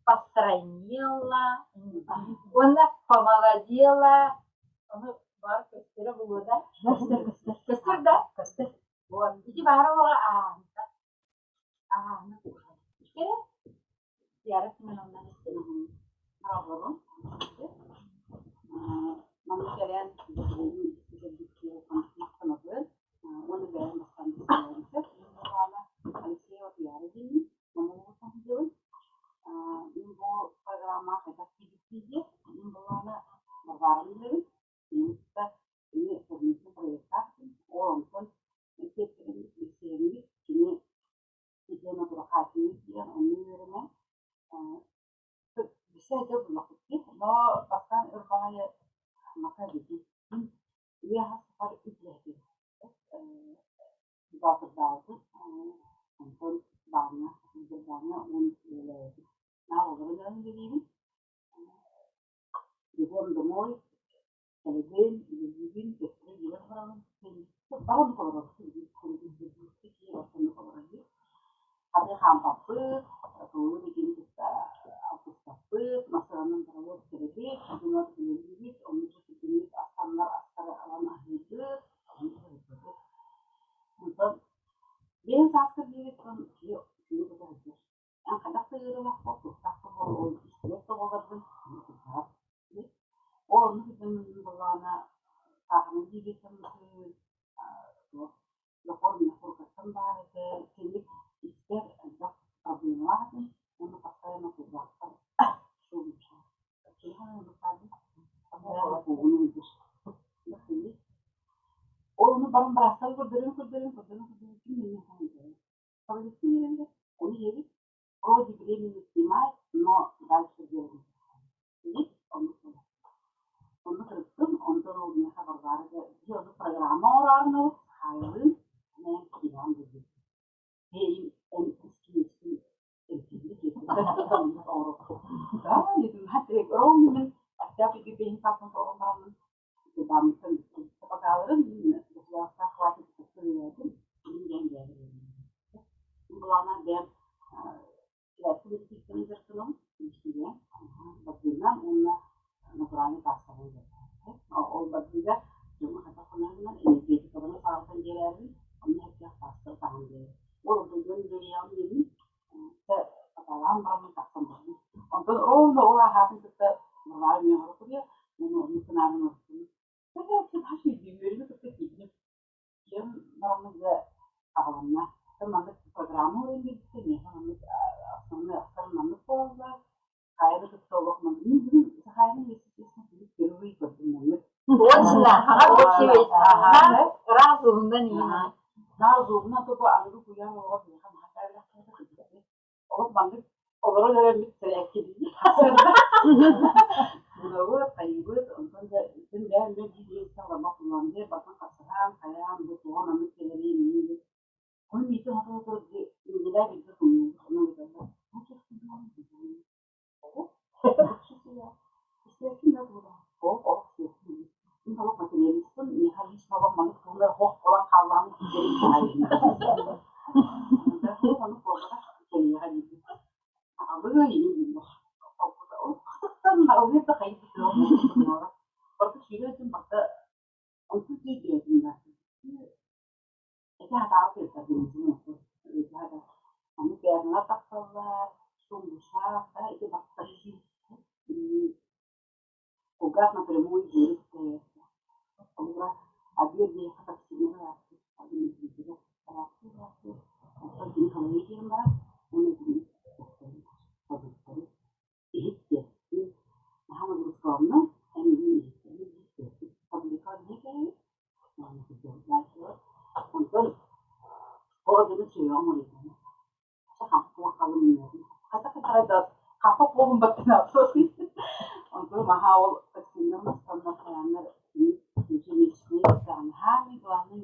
постройнела, уонна помолодела. Ону баар көстөрө буолуо да? Көстөр, көстөр. Көстөр да? Көстөр. Вот. Ити баара олоҕо ааһыта. Ааһына. Кэрэ? Яра Семеновна. Оҕолорум манна кэлэн махтанабын уонна бэйэм бастаан билсиһэбин. Алексеева Туйаара диэммин, манна олорсон сылдьабын. Мин бу программаҕа хайдах киирбиппий диэн, мин былаана Варвара билэбин. Кинини кытта кини совместный проектаах ол онтон билсиһэммит кини Светлана Турахатина диэн онно үөрэнэн Билсэ буллахпыт дии. Но бастаан өр баҕайы мака билбиппин үйэ сахар үплээтим. Баатырдаабытым. Онтон бааҥҥа, бааҥҥа уон үлэлээбитим. Наар олорон эрэн үлэлиибин. Бегом домой, кэлэбин, үлэлиибин, төттөрү дьиэбэр барабын. Баран олоробут, Хаты хаампаппыт, тулу битин кытта алтыспаппыт, массыынанан барабыт, кэлэбит, дьоннор үлэлиибит, онно чэпчэтинник астаннар астары ылан аһыыбыт, онно Онтон бэйэм сааскар диэбит киһи кини кытта сылдьар. Эн хайдах да ыарыылаах буол, туохтаах да буол, ол истибэт да буоларгын кырдьаҕас. Ол оннук дьон буоллаҕына саахарнай диабеттан туох лохуор-мехуркаттан баар этэ, кини испэр элбэх проблемалаах этим уонна постоянно кулгаахпар Ол ону баран быраастары көрдөрөн көрдөрөн көрдөрөн көрдөрөн ким миигин хаһан Таблетки биэрэллэр, ону иһэбит. Вроде временно снимает, но дальше делаем. Иһит, оннук буолар. Онно сырыттым, онтон ол миэхэ Варвара дьэ ону программа оҥороорун ылып, хаайылыын, эн киирэҕин диэбит. Эн эн искиэчкин Ровно мин октябрь бэһин саастан толорон бараммын бааммыттан покаларын государство хватит Былаана бэйэм креативностью дьарыктанабын, иистэнэн, бардыынан уонна натуральный паастабын Ол бардыыга дьоҥҥо хайдах гынарынан энергетикабын саҕалатан биэрээбин, онно сөптөөх паастары таһан биэрэбин. Ол дойдум үөрүйэҕин диэбин, сатаалаан бараммын тахсан барбын. Онтон ровно ол ааһаатын кытта Варвара миэхэ суруйар, уонна оннук санаабын оҥостубун. Үөрүүнү кытта киирдим. Дьон бараммыт дьэ аҕаланна. Маннык программа ылан биэрбитэ миэхэ маннык основной астар маннык буолаллар. Хайаны кытта олох маннык. Мин бүгүн Сахаяны если честно впервые көрдүм маннык. Точно, ыраах зубунан иһин. Наар зубунан тобу аныгы куйаар олоҕор миэхэ наһаа кэбирэхтэрэ Олох маннык олорон эрэммит сэрээккэлиибит. Булабыт, хайыыбыт, онтон да бүтүн бэйэм да биир салама Финляндия батын хасыһаан, хайаан бу тоҕо маннык кэлэрий иннин Ону миитин хоту неделя бииргэ хомуйбут, ону ыыталлар. Мин олох материалистпын, миэхэ лично олох маннык туһунан хох буолан хааллаҕым киирэрин итэҕэйбин. Ону буолбатах кэлиэҕэ диибин. Аҕалыы иһин биллэр. Хатыттан аҕалыыр да хайыы Барыта сүүрэ сылдьан барыта онтун тиийдиэтин да. Ити хатааҕы тыаттардым Аны пианола тахсаллар, шум-душа, да ити баттахи кулгаах напрямую дьиэри кытта Холобура, абиэр биһиэхэ таксиннар ыраастыыр, административы ыраастыыр ыраастыыр, онтон кини халыйа киирэн барар уонна итини продуктары иһит диэн наһаа нагрузкаланным, эн миигин иһиттэрин иһиттэрбит таблетка биһи кэлэбит онтон ол дьону сүһүөҕүм уларыйда Хаппах буолун Онтум аһаа ол таксиннар мустаннар хайааннар самый главный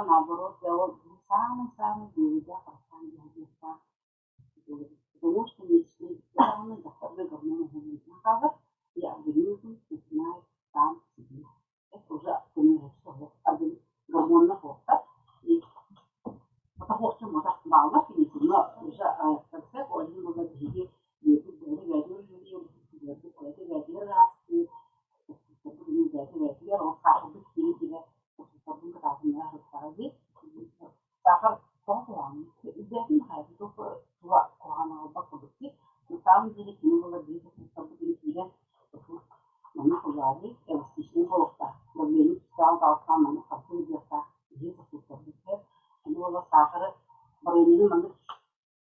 наоборот самый-самый Потому что и организм начинает сам себе это уже гормонна хуохтар и бааллар но уже ол иһин буолла биһиги Саахар тоҕо куһаҕаный? Үрдээтин хайата туга куһаҕан аҕалбат курдук дии. На самом деле кини буолар биир сорбутун киирэн маннык улаатыы эластичнай буолуохтаах. Давление түстэҕин таҕыстаҕын маннык харчы ыытыахтаах киһи сосудтарбыт сөп. Аны буолла саахары барыанньаны маннык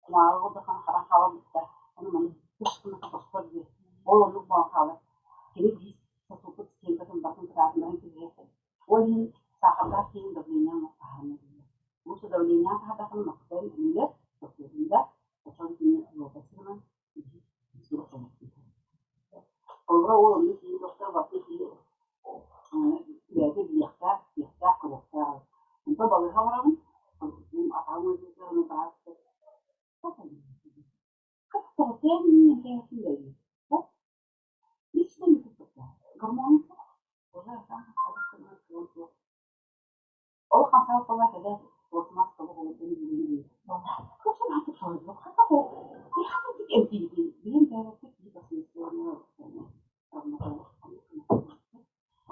кумааҕы курдук харан хаалан бүттэ. Ону маннык тус гына тостор диye. Ол оннук буолан хаалар. Кини биир сосудпут стенкатын барытын кытаатыннаран кэбиһиэх Ол иһин саахардаах киһи давлениеҥ таһаарына биллэр. Лучше давлениеҥ таһаардаххына махтан үллэр, тохтуурунда, очон кини лопасынан Холобура ол оннук киһи тохтор барыта киһи бэйэтэ билиэхтээх, истиэхтээх, көрүөхтээх. Онтон балыыһа барабын, атаҕым ыарыытыгар быраас Тоҕо эмтээбэппин да диир. Лично гормон Ол хамсаабыт буолла кэлэ пластмасс тобох олордон билигин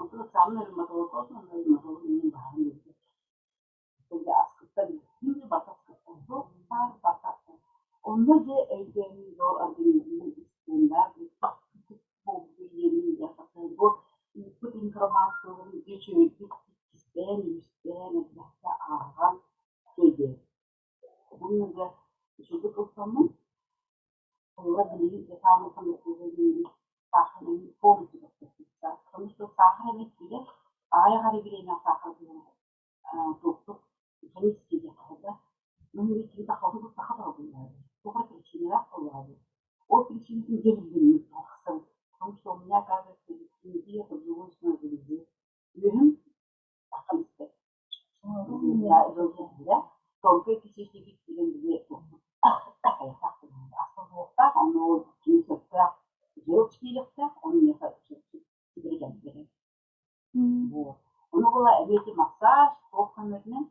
Онтон ыксаабын ревматолог ревматолог миигин баһаарын биэрдэ. Онно дьэ өйдөөн доо организмын истиэннээх бу ыыппыт информацияларын үчүгэйдик иккистээн, үһүстээн элбэхтэ ааҕан өйдөөтүм. Уонна дьэ үчүгэйдик ылсаммын, холобура билигин дьэ саамай саахар полностью Потому что саахар эмиэ киирэр, аҕыйах эрэ бириэмэҕэ саахар туохтук механически диэххэ да, туох эрэ причиналаах буоллаҕа дии. Ол причинатын дьэ билбиммит тахсан, потому что у меня, оказывается, хирургия поджелудочной железы. Үөһүм таххан испэт. Тонкой кишечники киирэн били астыллыахтаах, онно ол кини сөптөөх желчь киириэхтээх, ону миэхэ сибири кэлбитэ. Вот. Ону була эбиэти массаж, туох көмөтүнэн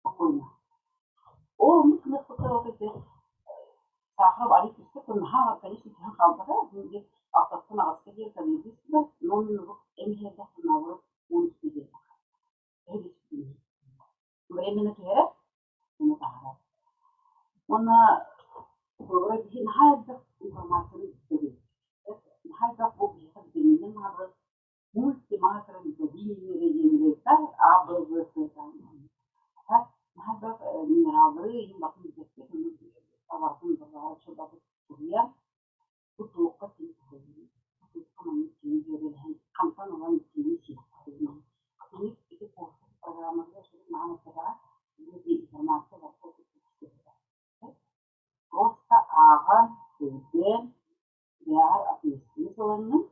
спокойно. Ол оннук гыныахпыт сахаров арый түстэ, наһаа, конечно, түһэн хаалбата. Биир алтаттан аҕыска диэри коллегия но мен эм иһэрдэхпин наоборот 13 диэри Временно түһэрэр, уну таһаарар. Уонна холобура биһи наһаа элбэх информацияны билэбит. Наһаа элбэх бу биһиэхэ витаминнэр наадалар мультимакро витаминнэр А, Б, В, С там. Наһаа элбэх минераллары иһин батын билбэппит, ону абатын баҕар суруйан бу туохха кини туһалыыр, бу туохха маннык кини дьүөрэлэһэн, хантан ылан кини сиэххэ Кини ити курсун программатыгар сүрүн маҕан эппэтэҕэ, ити информация барыта Просто ааҕан, өйдөөн, бэйэҕэр ответственность ылаҥҥын,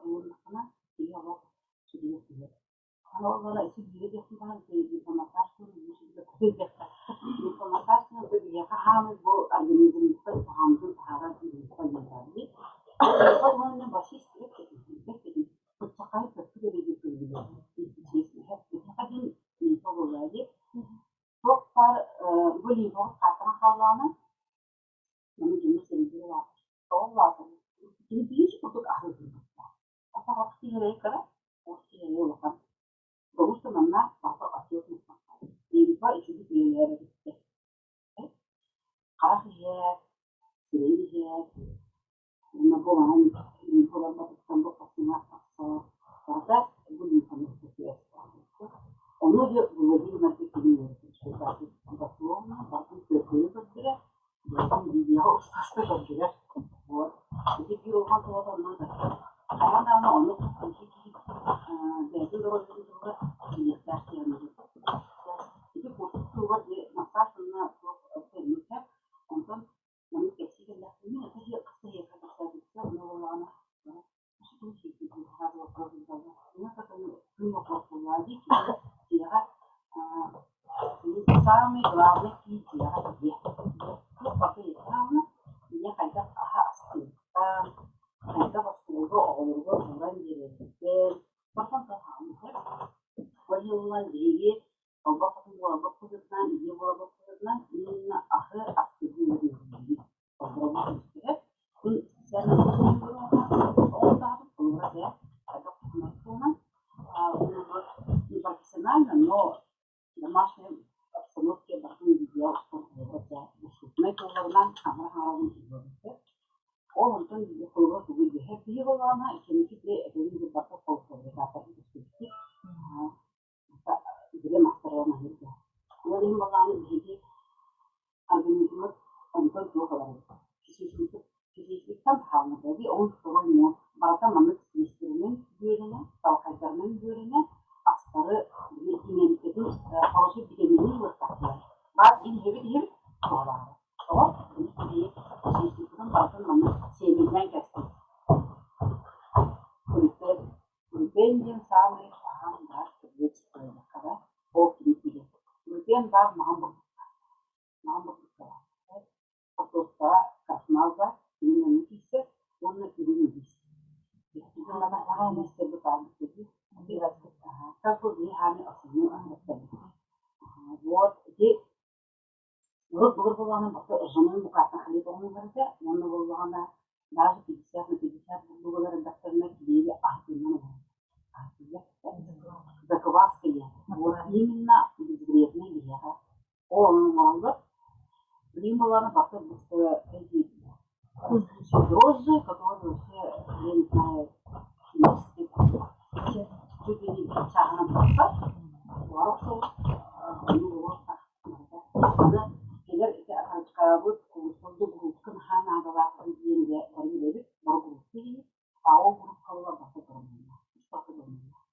ылыннаххына киһи олох сүрүнэ түһэр. Улахан Потому что манна барыта отчет муспахтаах. Лимфа үчүгэй үлэлээбэт Харах иһэр, сирэй иһэр, уонна бу манан лимфа барбатыттан бу хасыҥаах тахсар. Барыта бу лимфаны кытта Ону же Владимир Кириллович дословно барытын көрдөрө көрдөрө, бэйэтин видеоҕа устаста көрдөрөр. Вот. Ити биир улахан туһата онно Хайаан даҕаны оннук киһи бэйэтин доруобуйатын туһугар тиийиэхтээх диэн Ити курдук туһугар массаж уонна туох көрүҥүттэр онтон маннык кэпсии кэллэхпинэ хас да кэпсээбиттэр онно буоллаҕына Самый главный киин дьиэҕэ ийэ. Туох барыта ийэтэҕинэ, ийэ хайдах аһа астыырыттан, хайдах остуолга оҕолоругар ууран биэрэриттэн, барытын сатаан Ол иһин биһиги олбох хотун буоларбыт быһыытынан, ийэ буоларбыт быһыытынан именно аһы астыырбын үөрэнэбит. Непрофессионально, но в домашней обстановке Ол онтон холобура тугу иһэр киһи буоллаҕына, кэнники Ол иһин буоллаҕына биһиги организммыт онтон туох ыларый? Физическиттан хаалларда он второй мозг барыта маннык силистэринэн үөрэнэ, салхайдарынан үөрэнэ, астары иҥэмтэтин хороший витамины ылыахтаахтар. Баар иһэбит иһэбит туһалаабат. Тоҕо? Биһиги физическиттан барытын маннык сиэмэннээн кэстик. Глютен диэн саамай хаһан баар диэххэ ол кини киһи. Глютен баар маҕан бурдукка. Маҕан бурдукка баар. Хортуоскаҕа Канал баар, кини онно киирсэр уонна үрүҥ илиис. Вот ити урут былыр буоллаҕына бата ржаной мукаттан хлеб оҥоһуллар этэ уонна буоллаҕына даже 50 на 50 бурдугалар элбэхтэринэ килиэби аһытыынан оҥороллор. Аһытыыллар. Закваска диэн. Вот именно безвредный биһиэхэ. Ол ону оҥороллор. Билигин буоллаҕына бата эти дрожжи, которые вообще, я не знаю, химические чуть ли не чааһынан тахсар. Олор охсобут, ону буолуохтаах. Аны кэлэр ити окорочкабыт куурусса грудка наһаа наадалаах диэн дьэ бары билэбит, бары грудка диибит, а ол грудка буолар барыта гормоннаах, барыта гормоннаах.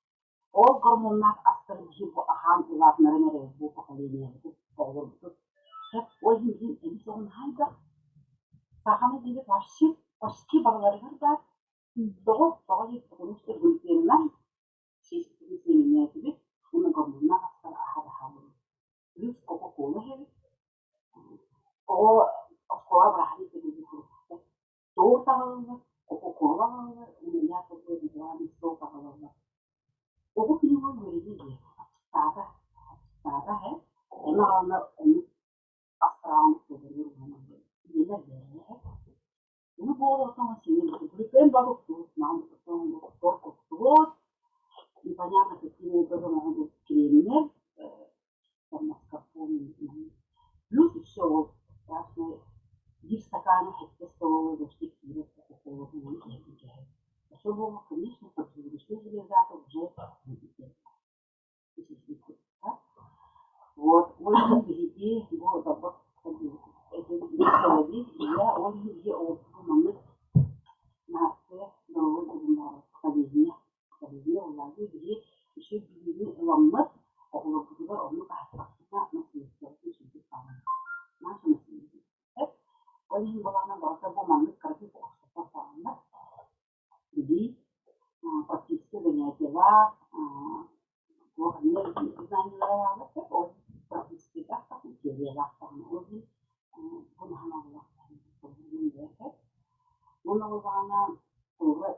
Ол гормоннаах астары биһи бу аһаан улаатыннаран эрэбит бу поколениебытын, оҕолорбутун. Сөп, ол иһин билигин эмис оҕо наһаа элбэх. Саханы диэбит вообще почти барыларыгар баар. Тоҕо? Тоҕо диэбит потому что глютенынан сиэспитин сиэмэннээтибит уонна гормоннаах астары аһа да аһаабыт. Плюс Кока-Кола иһэбит. Оҕо оскуолаҕа бырааһынньык кэтииргэ курдуктар. Торт аҕалаллар, Кока-Кола аҕалаллар, уонна якобы натуральный сок аҕалаллар. Оҕо күнүгэр үөрэнэ диэ, аччыктаата, аччыктаата эһэ. Ону аҕаланнар ону астараҕын усталарыгар уонна ийэлэр бэйэлэрэ. Ону буолуохтан сиҥин глютен продуктуут, маан торт куттубут, непонятно каким образом оҥорбут кремнэр, там маскарпоне плюс еще ол страшный биир стаканы сэттэ столовой ложки киирэр кока-кола иһэн Все было, конечно, поджелудочная железа уже Вот, ол иһин биһиги бу Далбар ийэ ол иһин биһиги оҕолорбутун маннык нация доруобай уһуннаабыт полезнее полезнее улаатыы биһиги үчүгэй билиини ыламмыт оҕолорбутугар оннук аһаттахпытына наследствобытын сүрдүк хаалан наша наследие. Ол иһин былаана барыта бу маннык кыракый оҕустарга саҕаланар. Билии, практическое занятиелаах, туох эмиэ знаниелара бааллар сөп, ол практическайдаах даҕаны, теориялаах даҕаны. Ол иһин бу наһаа наадалаах сөп. Уонна буоллаҕына туора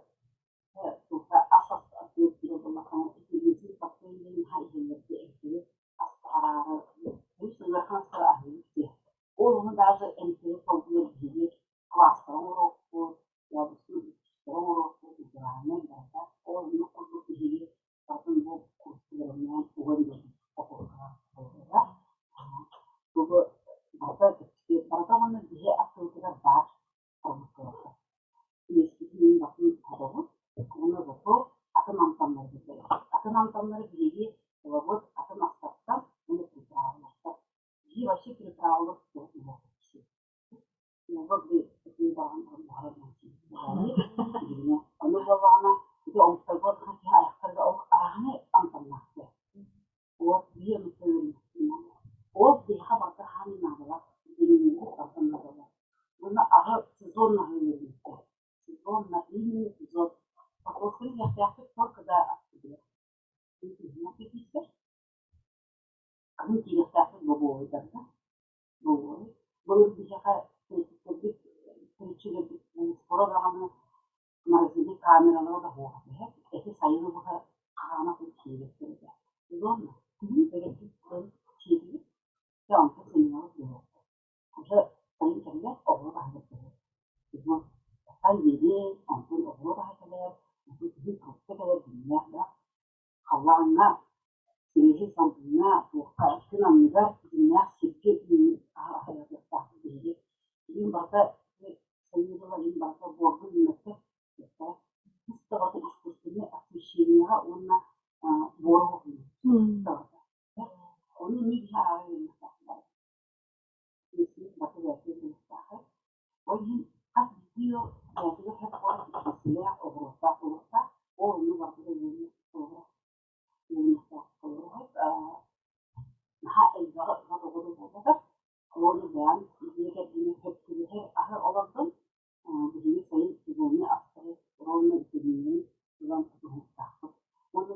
туохха ас астыыр киһи буоллаххына итиниитин таптыыр диэн наһаа иһэллэргэ эмтэри ас араары үс ыарахан астары аһыыбыт диye. Ол ону даже эмтэри солбуйар биһиги квастары оҥоруохпут, ябысын уксустары оҥоруохпут, идеальнай барыта. Ол оннук курдук биһиги барытын бу курстуларынан уган биэрбит упаковкалаах Тугу барыта барыта уонна биһи аттыбытыгар баар продукталарга. Иэспитин батын хотобут, уонна зато атын амтаннары билэбит. Атын амтаннары биһиги ылабыт атын астартан уонна приправалартан. Биһиги вообще приправалар Ону буоллаҕына ити омуктарга киһи айахтарга олох арааһынай амтаннаахтар. Уот биир эмит Ол биһиэхэ барыта хаамыы наадалаах, барыта наадалаах. Уонна аҕа сезонно аһыыр сезонно именно сезон. Покровскай иһиэхтээхпит только до октября. Кыһын киириэхтээхпит бобуойдарга. Былыр биһиэхэ төрөппүттэрбит, төрүччүлэрбит скоро даҕаны морозильнай камералара да суох этэ. Эти сайыны быһа хаана кун сиэбэттэр этэ. Сезонно күһүн бэлэппит сиэтибит, дьэ онтон сынньалаҥ буолуохтаах. Уже сайын кэллэ, оҕуруот аһыгар кэлэр. Сезон бастаан биэриэй, онтон оҕуруот аһа кэлэр, онтон күһүн фрукта кэлэр, дьиҥнээх да халлааҥҥа сибиэһэй салгыҥҥа, туохха күн анныгар дьиҥнээх сиргэ үүммүт аһы аһыйыахтаахпыт биһиги. Билигин барыта сайын дьыла барыта буорга үүммэттэр Тус да барыта искусственнай освещениеҕа уонна буора барыта. Ону эмиэ биһи араара үөрэнэхтээхпит. Ол иһин хас биирдии ыал бэйэтигэр сөп буолар итиилээх, оҕуруоттаах буолуохтаах. Ол онно барытыгар Наһаа элбэҕи ылар оҕо да буолбатар, уонна бэйэм дьиэ кэргэҥҥэ сөп түбэһэр аһы олордон, биһиги сайын сезоннай астары уонна витаминнары ылан тутуһуохтаахпыт. Уонна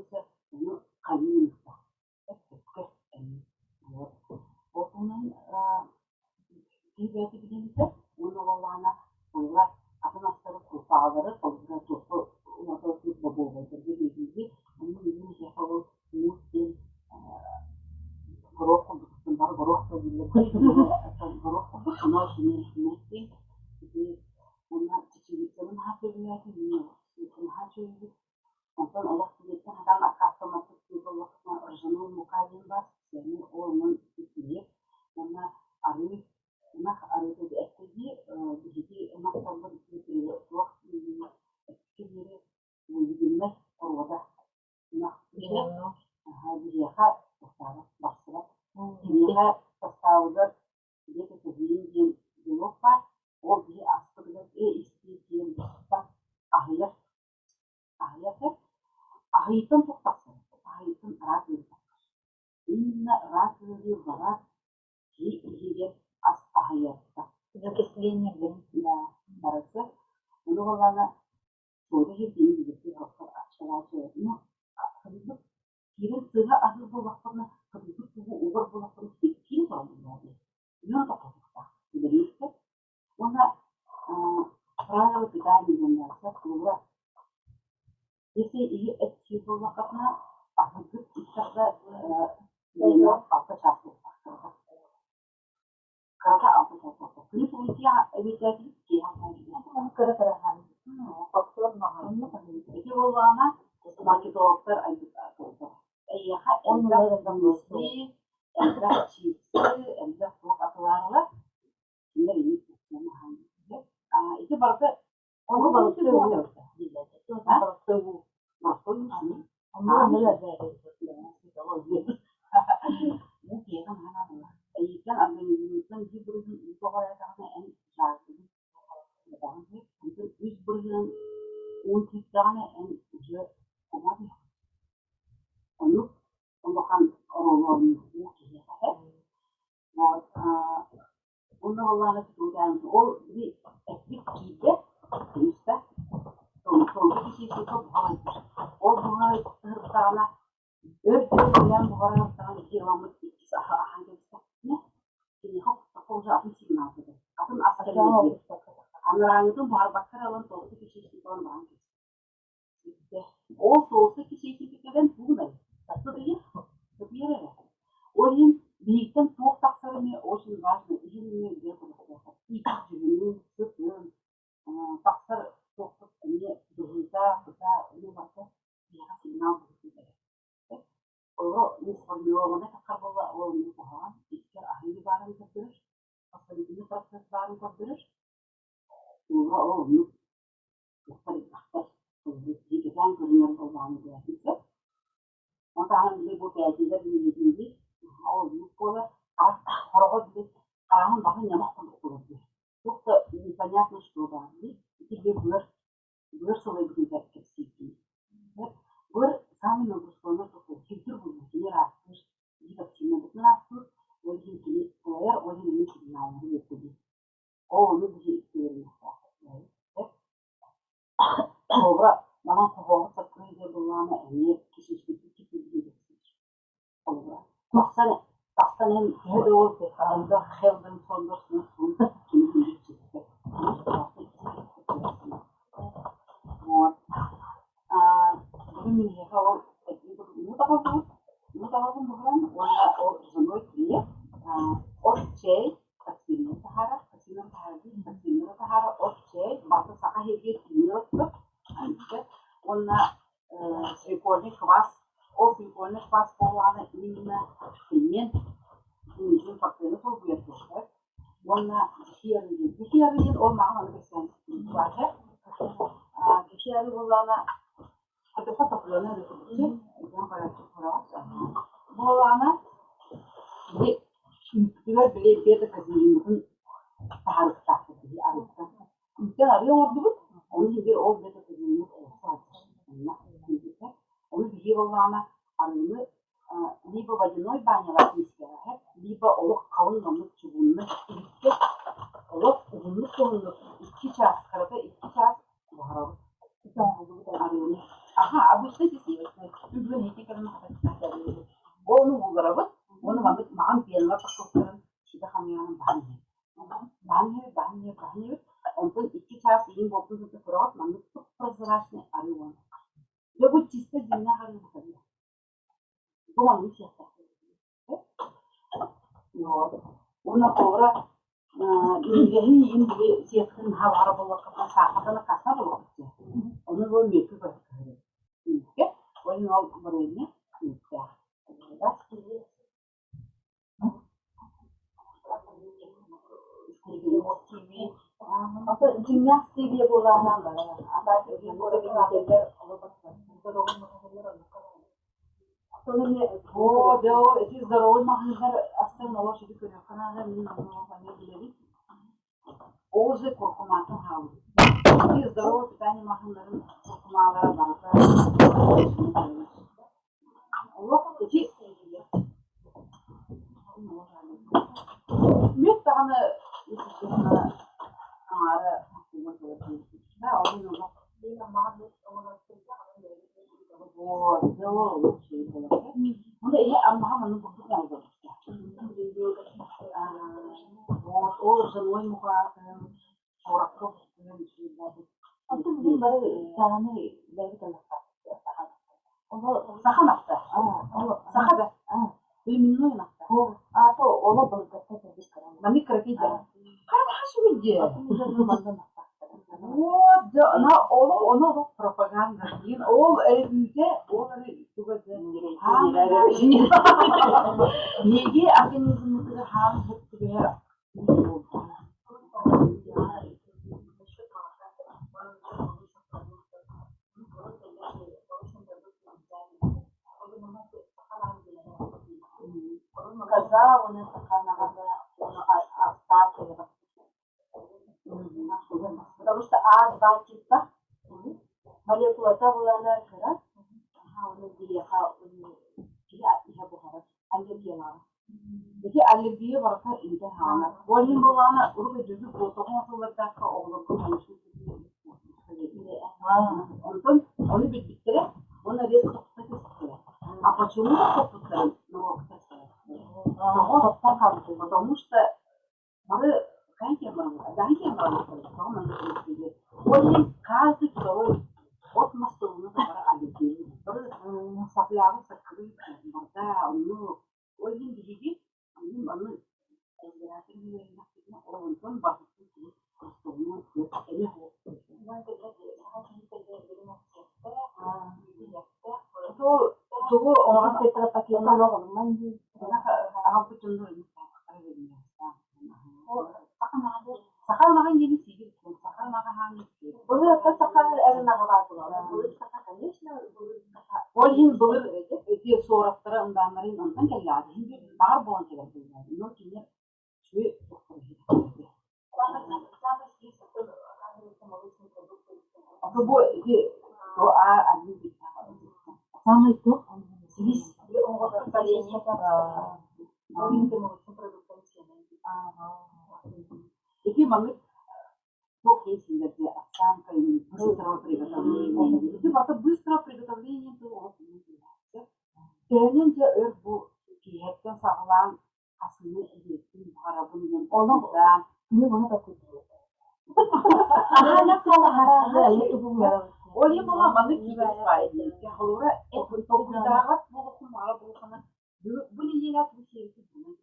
ону хайыы гыныахтаахпыт сөпкө эмиэ. Ол туһунан киһи бэйэтэ билиэн сөп уонна буоллаҕына Ыла атын астары курупааҕылары холбура туохха уларытар бобуобайдарга биэрииги, онно билигин эһиэхэ ол муус диэн горох курдук бары горох да дииллэр горох курдук ону кини ити уонна чечевицаны наһаа сөбүлээтим наһаа үчүгэйбит онтон олох килиэптэн хатаан аккаастаммаппыт диир буоллахпытына ржаной мука диэн баар специальный ол онон килиэп уонна арыы ынах арыыта эттэ дии биһиги ынахтарбыт туох эккэ диэри выделеннай оруода ынах биһиэхэ састааба барсыбат киниэхэ састаабыгар бета-казеин диэн белок баар ол биһи аспытыгар э истиир диэн быстар аһыйар аһыйар сөп аһыйтан туох тахсар аһыйтан рак ыарыы тахсар именно рак ыарыы барар киһи иһигэр ас аһыйарга Закисление да барыта ону буоллаҕына суода иһирдьини билэргэ хаппар аччалааччы ну хабыйбыт киирэн сыыһа аһыыр буоллахпына хабыйбыт тугу угар буоллахпына киин туран буоллаҕа дии үөн тохтотуохтаах үлэлиир уонна правила питания диэн баар холобура если иһи эт сиир буоллаххытына аһыыргыт иккарда алта чаас буолуохтаах кырата кырата алта чаас буолуохтаах күнүс уйутуйа эбиэтээтибит киэһэ Кыра-кыра Ити буоллаҕына маркетологтар айбыт эйиэхэ элбэх мюсли, элбэх чипсы, элбэх туох атылаарылар кинилэр эмиэ Ити барыта Ону балыкты уу А? балыкты уу Морской мюсли. Уу киһиэхэ наһаа наадалаах. Эйииттэн организмыттан биир бырыһыан уу тоҕо эрэ эн жаждаҕын Онтон үс бырыһыан уун киирдэҕинэ эн уже кума түһэҕин. Оннук улахан оруолу оонньуур уу киһиэхэ. Вот уонна буоллаҕына ол били эппит киирдэ түмүстэ толку кисиэсикэ буһан ол буһан сырыттаҕына өр өр буһаран ити ыламмыт иккис аһы аһаан кэбистэхпитинэ киниэхэ куттакка уже атын сигнал кэлэр атын ас кэлэр анарааҥҥытын буһарбакка эрэ ылан толку кисиэсикэ ылан баран кэбистэ ол толку кисиэсикэ кэлэн тугунай сытыйар сытыйар эрэ ол иһин биһигиттэн туох тахсара эмиэ очень важно иһин эмиэ өйдөөн көрүөхтээххин иитэр дьүһүнүн сытын тахсар туохпут эмиэ быһыыта сыта эмиэ барыта биһиэхэ сигнал быһыытын кэлэр Оҕо несформированнай таххар буолла ол эмиэ куһаҕан искэр аһыы баарын көрдөрөр воспалительный процесс баарын көрдөрөр уола ол оннук туохтар элбэхтэр киһи кэтээн көрүнэр буоллаҕына бэйэтин сөп Ону таһынан били бу кээтиилэр билиһиннии ол оннук буолар харах хороҕо били хараҕын баһын ньамах курдук буолар дии туох да непонятно что баар дии ити били быар быар сылайбытын кэпсиирдии быар самый нагрузкаланар такой фильтр буолар кини ыраастыыр гипоксиябытын ыраастыыр ол иһин кини сылайар ол иһин эмиэ сигналлары биэртэбит ол ону биһи үөрүөхтээхпит Холобура, манан хоһооҕу саккырыы диэн буоллаҕына эмиэ кишишпитин Холобура, тахсан тахсан иһэн төһө да ол элбэх Хелден Сондерсоны суун кини күндү читтэ. Вот. Бүгүн мин эһиэхэ ол муу таҕылбын буһаран уонна ол ржаной килиэп, от чэй, токсиннары таһаарар, токсиннары таһаарар диир, токсиннары таһаарар от чэй, барыта саха иһигэр киинэ оттор, уонна свекольный квас, ол свекольный квас буоллаҕына именно фермент миигин фортены солбуйар буолар уонна дьэһиэ арыы диэн. Дьэһиэ арыы диэн ол мааҕын аны кэпсээн баата. Дьэһиэ арыы буоллаҕына Хотохо топленый арыы курдук өйдөөн көрөөччү кураҕас. Буоллаҕына били үүппүтүгэр били бета-казеиммытын таһаарыахтаахпыт биһи арыыттан. Үүттэн арыы оҥордубут, ону иһигэр ол бета-казеиммыт олохсо сылдьар. Онно Ону биһиги буоллаҕына арыыны либо водяной банялаах миискэҕэ либо олох халыҥ маннык чугууннай иһиккэ олох уһуннук-уһуннук икки чаас, кырата икки чаас буһарабыт арыыны. Аха, обычно сливочный. Бүгүн ити кэлэн Ону булларабыт, уонна маннык маҕан пеналар тахсыбыттарын ситэ хамыйаҕынан баһан иһэбит. Баһан иһэбит, баһан иһэбит, баһан иһэбит. Онтон икки чаас Иин буолтун сыта көрөҕүт, маннык прозрачный арыы буолан таххар. Дьэ бу чисто дьиҥнээх арыы букатыйа. Бу маннык сиэхтээх. Вот. Уонна холобура минньигэһин иин били сиэххин наһаа баҕара буоллаххытына саахардан аккаастанар буолуоххут дии. Ону бу мүөккэ көһөрөр. Мүөккэ. Ол иһин ол варенье мүөттээх. Ата дьиҥнээх стевия буолааһына ата Оо, дьэ ол ити здоровый маҕаһыыннар астарын олох ити көрүөххэ наада, мин онно эмиэ билэбин. Ол же куркуматын хаалбыт. Ити здоровое питание маҕаһыыннарын куркумалара барыта олох ити Мүөт даҕаны аҥаара да ол иһин олох Вот, олох үчүгэй буолар. Ону иһэ аммаҕа маннык курдук оҥорбуттар. Вот, ол ржаной мукатын, суоракка буккуйан үчүгэй буолбут. Оттон билигин бары сааны бэйэбит ыллахтаахпыт. Саха ынахта. Саха да. Племенной ынахта. А то оло былыргыттан кэлбит кыра. Маннык кыракый да. Хара үчүгэй Вот, дьэ, олох ону олох пропаганда диэн ол эрэ үүтэ, ол эрэ туга дьэ биһиги организммытыгар хаан сөп түбэһэр Коза уонна саха ынаҕа уонна астаах кэлэҕэ. Потому что А2 типа молекулата булана кыра, ону биһиэхэ киһи иһэ буһарар, аллергиялаах. Ити аллергия барыта иитэ хаалар. Ол иһин буоллаҕына, урут өйдөбүл буолтоҕун сыллардаахха оҕолорго молочный Онтон ону билбиттэрэ уонна резко тохто түспүттэрэ. А почему тохтоппуттарын норуокка Тоҕо? Потому что бары Ол иһин каждый второй от мас тылына да бары аллергия. Бары саплявы саккырыы барда оннук. Ол иһин биһиги ону разбираться үөрэннэхпитинэ ол онтон барбыппыт Тугу оҥорон аҕалбыт дьоннор Саха ынаҕын диэни сиигин саха ынаҕа хаан Былыр саха эр ынаҕа баар буолар. Былыр саха, конечно, былыр саха. Ол иһин былыр ити суораттара ындааннарын онтон кэллэҕэ иһин биир баҕар буолан кэлэр буоллаҕа. Но кинилэр үчүгэй А бу ити то а один Самый туох силис Ити маннык туох киһи овсянка быстрого приготовления. Ити барыта быстрого приготовления тыл олох Төһөнөн дьэ өр бу киэһэттэн саҕалаан хасыны эбиэттин буһарабын диэн Олох толкуйдаан күнү быһа толкуйдуур. Ол иһин буолла маннык киирэн Холобура толкуйдааҕат буолуоххун баҕара буоллаххына бу нэдиэлэ бу сиэбити булан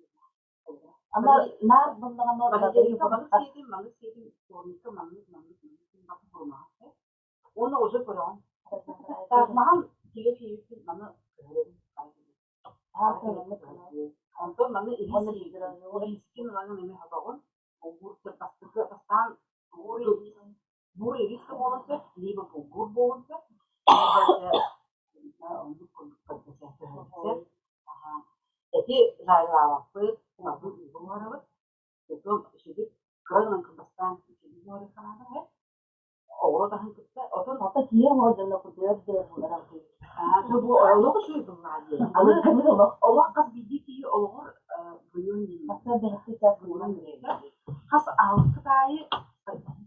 Ама наар буллаҕына Понедельникка маннык сиэтим, маннык сиэтим, вторникка маннык, маннык, маннык баты бурумаҕа Уонна уже көрөҕүн. Так, маҕан кигэ сиэбиппин маны көһөрөбүн. Онтон маны иһискин ылаҥын эмиэ хотоҕун. Булгур бастакы бастаан бур ириска буолан сөп, либо булгур буолан сөп. Оннук курдук көһөрсөр. Эти жарилаабаппыт, салгыы ууга буһарабыт. Потом сүдү кыра гынан бастаан үчүгэй буһарыахха Оҕуруот аһын кытта отон Ата киһи оҥоро дьонно кутуйар дыаһылара бу олох үчүгэй быллаа диэн. Аны олох хас биирдии киһи олоҕор быйыл хас аһылыккыт аайы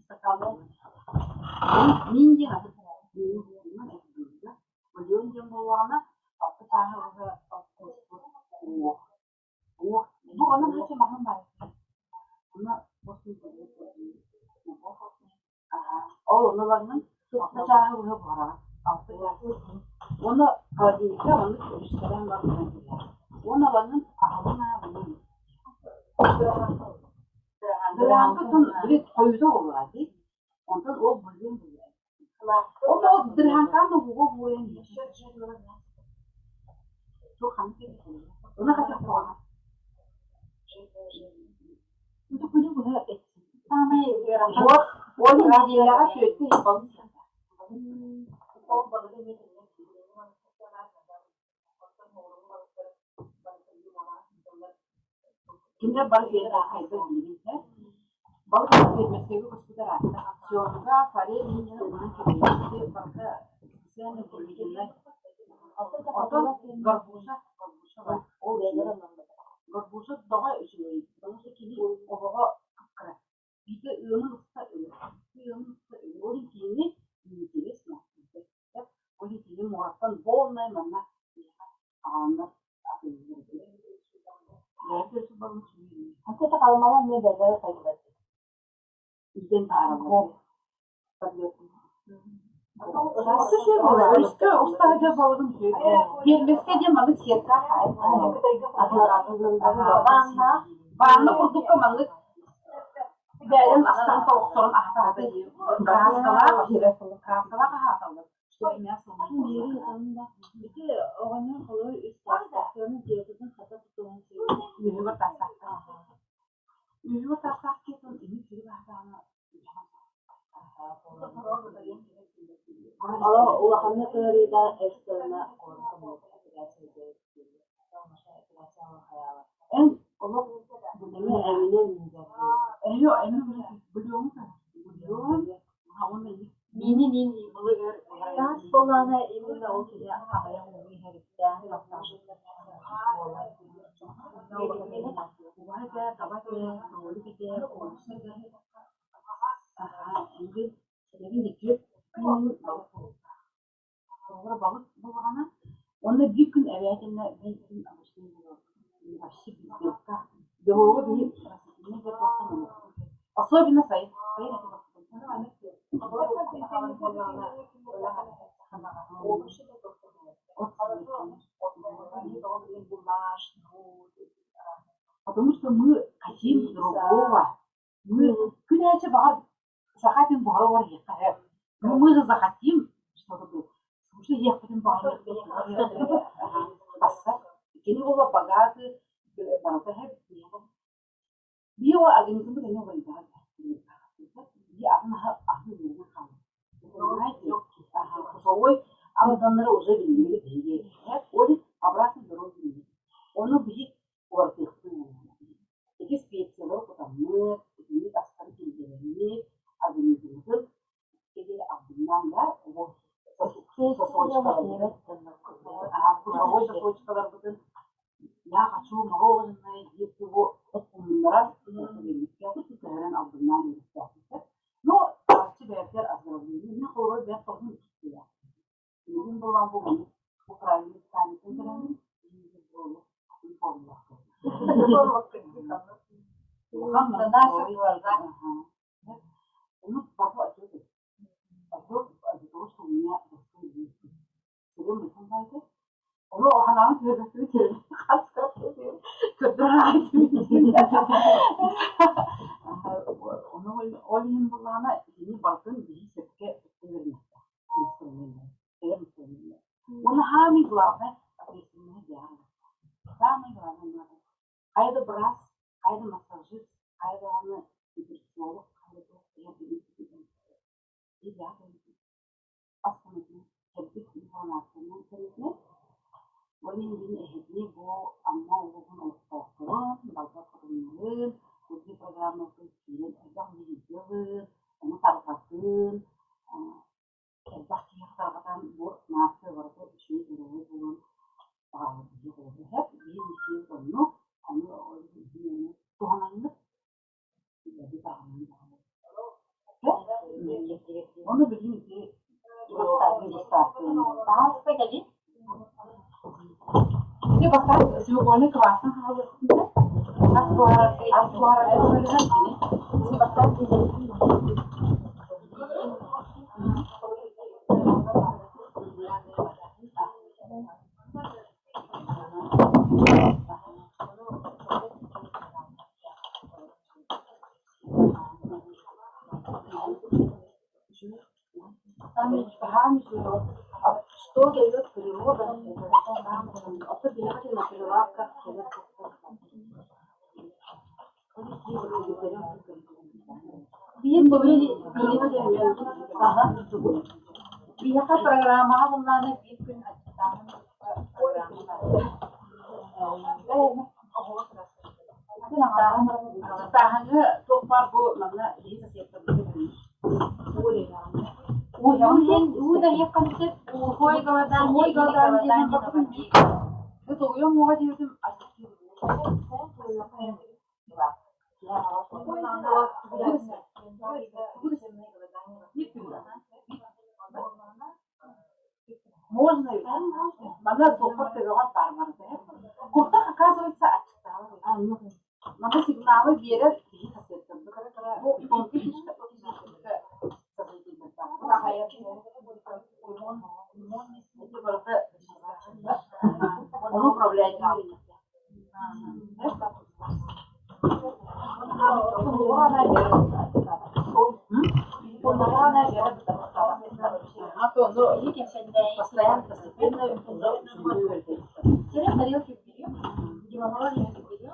стакан мин диэн аты бульон диэн буоллаҕына алта чааһы быһа уҥуох уҥуох бу онон хачы маһын баайы. Онно ылаҥҥын алта чааһы быһа буһараҕын. Алта чаас. Уонна холодильникка маннык өрүстэрэн баран кэбиһэҕин. Уонна ылаҥҥын аһылын аабынан. Дыраанка оттон били хойута буоллаҕа дии. Онтон ол бульон буолуо. Ол ол дыраанкаан да ууга буойан Туох ханнык Ынах этэ куһаҕан. Күнү быһа Саамай ыарахан Вот, ол нэдиэлэҕэ түөртэ ый балык сиэхтээх. Кинилэр бары фермерскайдар билигин һэ. Балык фермерскайга көспүтэр аатта. Семга, форель иһинньэн угунан кэбиһээччи барыта специально выведеннай. Оттон горбуша, горбуша бар. Ол бэйэлэрэ ылламмыта. Горбуша тоҕо үчүгэй? Потому что кини оҕоҕо кыра. Биирдэ ыамын ыкса өлөр. Ыамын ыкса өлөр. Ол иһин кинини интересно. Ол иһин кини муораттан полная манна биһиэхэ аҕаланнар атыылыыллар этэ. Бэйэ төрүт балык үчүгэй. Анкета халымала эмиэ бэйэлэрэ хайдылар. Илдьэн таһаараллар. Өрүскэ Өрүскэ уста сылдьар балыгын үчүгэй. Фермерскэй диэн маннык сетка Баанна курдукка маннык бэйэлэрин астарын тобохторун аһата-аһата кырааскалаах кырааскалаах аһааталлар. Чтобы мясо Ити оҕонньор холобур үс таастаах дьиэтин хата тутуһан Үөһүгэр таастаахтар. Үөһүгэр таастаах киһи ини киһи баһаатаҕына Олох улаханнык ыарыыта экстренно Эн олох эмэ эминэн эһио эми бульону бульон уонна Миини миин былыр Таас буоллаҕына именно ол киһи аҕыйах ууну иһэриттэн буолар. Убаһа этэ, таба этэ, кролик этэ, куурусса этэ. Аһаа, эҥин эҥин икки күн балык буолуохтаах. Оҕолоро балык буоллаҕына, уонна биир күн эбээтинэ биир күн обычный буолар. Вообще без белка. Белогу биһи растительный белоктан оҥоробут. Особенно сайын. Сайын этэ Потому что мы хотим другого. Мы күн аайы баҕар саха этин буһара олорор иһиэххэ сөп. Но мы же захотим что-то суши иһиэхпитин баҕарыахпыт, тахсар. Кини уола богатый, барыта сөп. Биир уол организммыт эмиэ уларыйдаҕа Биир атын аһы аһыы үөрэнэн хаалла. Понимаете? Вкусовой амтаннара уже билиннибит биһиги. Ол обратно дороги нет. Ону биһи уларытыахпытын наада. Ити специялары кутаммыт, итинник астары киллэрэммит, организммытын икки албыннаан да сосочкаларбытын, сосочкаларбытын я хочу мороженое диир тугу умуннаран көһөрөн албыннаан үөрэхтээхпиттэр. Но чахчы бэйэтигэр оздоровление мин холобур бэйэм тоҕус иккилээх. Билигин буолан бу маннык бу правильный питаниетын көрөммүн Улахан Ону папа отчет отчет из-за того, что у меня большой вес. Сирим быһан баайда. Ону ханаан түһэрбэттиби терин Ону ол иһин буоллаҕына итини барытын биһи сөпкө үөрэнэхтээх. Уонна самый главное ответственность диагноз. Самое главное надо. Хайа да быраас, хайа да массажист, хайа даҕаны нутрициолог, хайа да ас көмөтүнэн кэлбит информациянан көмөтүнэн Ол иһин мин эһигини бу Амма улууһун олохтоохторун, Далбар хотуннарын, Курдуу программатын киирэн элбэх видеолыыр, ону тарҕатын, элбэх киһиэхэ тарҕатан бу нация барыта үчүгэй доруобай буолуон баҕарабыт биһиги холобур биһиги миссиябыт оннук, ону ол иһин ону туһанаммыт үлэбит аҕалан баҕарабыт. Ону билигин ити дегустацияны Пожалуйста, кэлин. Ити бастаан свекольный квастан хаалыахпытын сөп. Ас буһарар ас буһарар кини. Ити бастаан. А что дает природа, это биһиэхэ на прилавках Биһиэхэ программаҕа буллаҕына биир күн аччыктааһын Аччыктааһыҥҥа туох баар бу манна биһи Уу да иһиэххэ сөп, сухой голодание или голодание на воде. Можно Манна туохпар төбөҕөр баар барыта. Куртах оказывается аччыктаабат. Манна сигналы биэрэр киһи сасыаттарбыт. Бу тонкий фишка Эти барыта ону управлять. Постоянно, постепенно Через тарелки берем, геморрой берем.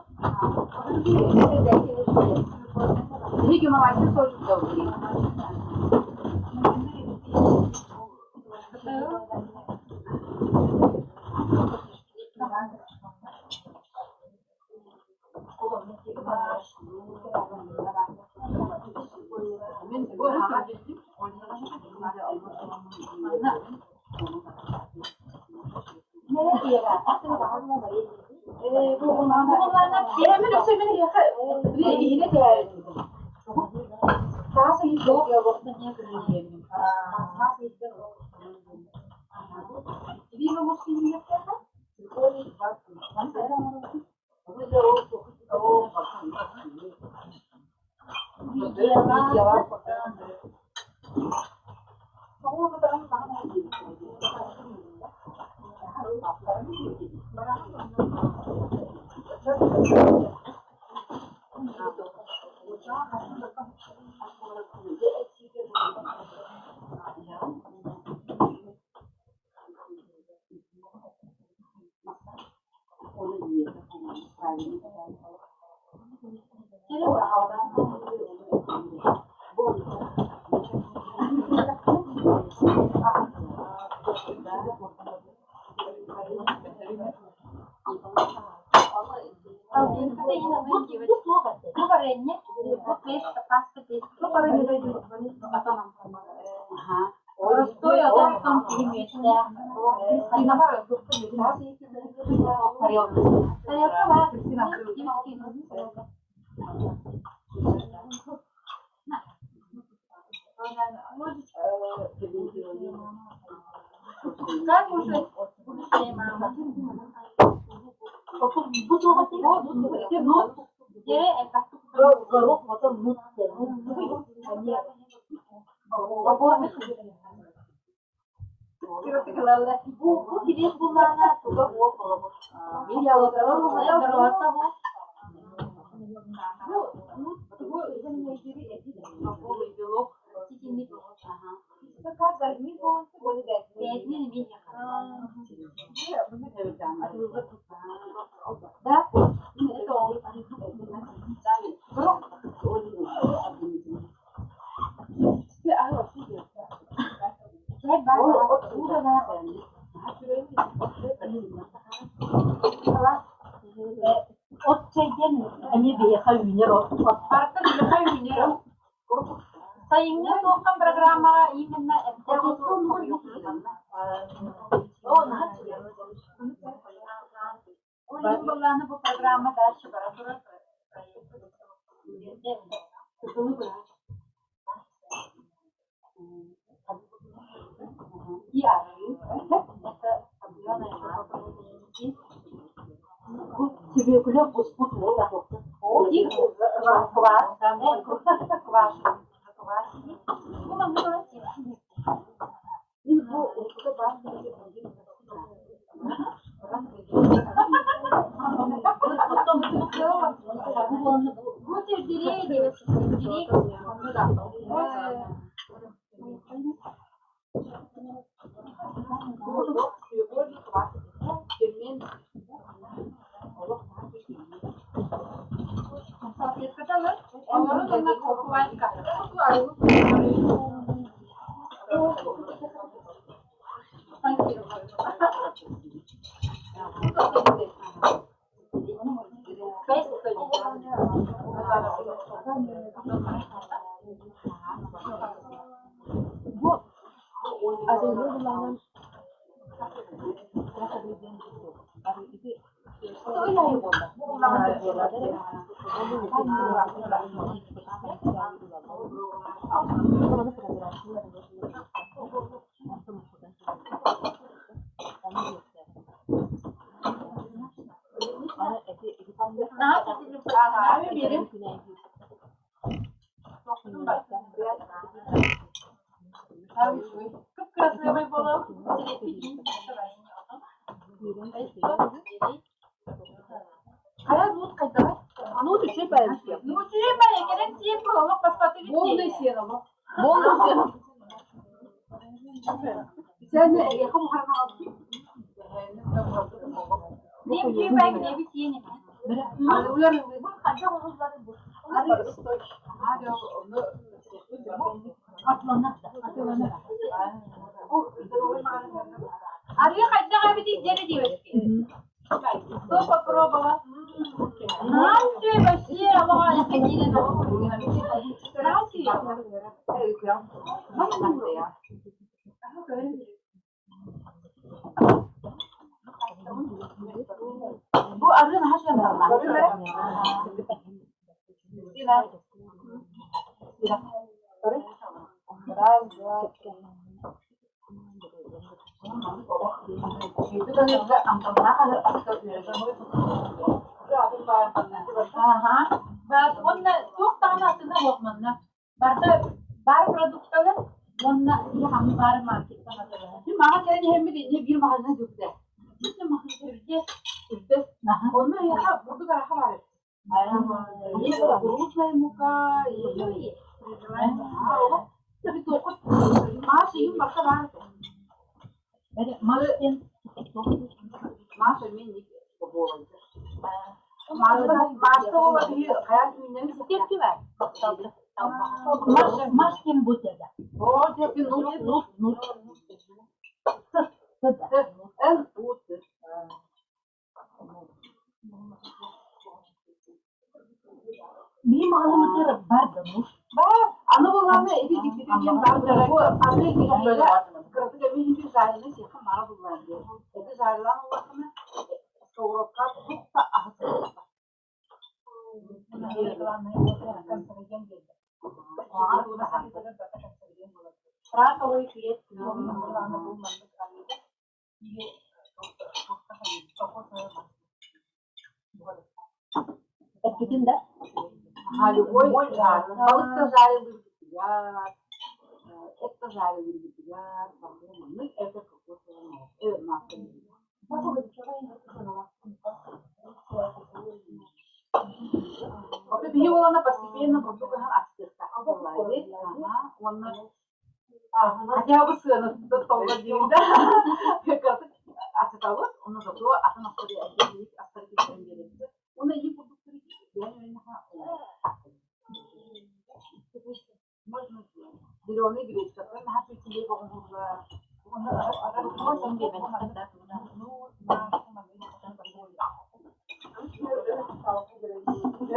Как уже будущая мама? От чэйдэн эмиэ биһиэхэ үүнэр от. Барыта биһиэхэ үүнэр. Сайыҥҥы туоххан программаҕа именно эмтээх оту Ол иһин былааны бу программа дальше бара турар Сүбүөкүлэ буспут уол Кып-кырасыабай буолан Хайа нуут хайдаҕай? Ну, үчүгэй баайы. Ну, үчүгэй баайы, кэлэн сиэн бу олох баспатыгыт Полный сиэн олох. Полный сиэн. Сен эйиэхэ мухаран аҕалбытым. Нем үчүгэй баайы килиэби сиэн эмэ. Арыылар Арыы хайдах эбитий дьэрэ диэбэккин. Кто попробовал? Настя вообще Настя. Бу арыы наһаа Аха. Уонна туох даҕаны атына суох манна. Барыта баар продукталар уонна хаһан баар маркеттан атылаһар. Мага кэлэн иһэммит инньэ биир маҕаһыына дьүктэ. Үрдэ. Онно эһиэхэ бурдук араха баар эбит. Есть кукурузная мука, есть Маша им барыта баар этэ. Маша мен Маша ол биһи хайаан үүннэрин Кепки бар. Маш кем будет это? О, дьэ, ну, ну, Ну, эн у т. Биир маҕаһыыммытыгар бар да муж. Бар, аны буллааны ити дьиктитэ диэн баар бу аны киһилэрэ кыратык эми иһин жареный сиэхэ мара буллаан диэн. Эти жарилаан улахана сковородка тух да аһы сылдьар. Раковый клетки. Эппитин да? Ага, любой жареный. Балык да жарилыыр эт да жарилыыр маннык это кокосовое масло. Ото биһи уолана постепенно бурдук ыһан астыахтаах буоллаҕа Ага, уонна хотя бы сыанатын толло диир да кыратык астатабыт, уонна зато атын астары элбэх астары киллэрэн биэрэбит. Уонна ийэ курдуктары бэйэн үөрэнэхэ можно зеленый гречкаттан наһаа үчүгэй оҥоһуллар.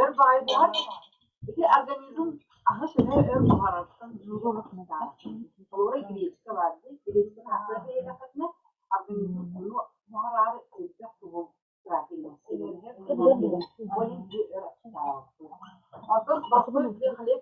Өр баҕайы буһар. Ити организм аһы төһө өр буһарартан Холобура гречка баар дии. Гречканы аһыы биэрэххитинэ организм ону буһараары элбэх тугу Онтон боростуой хлеб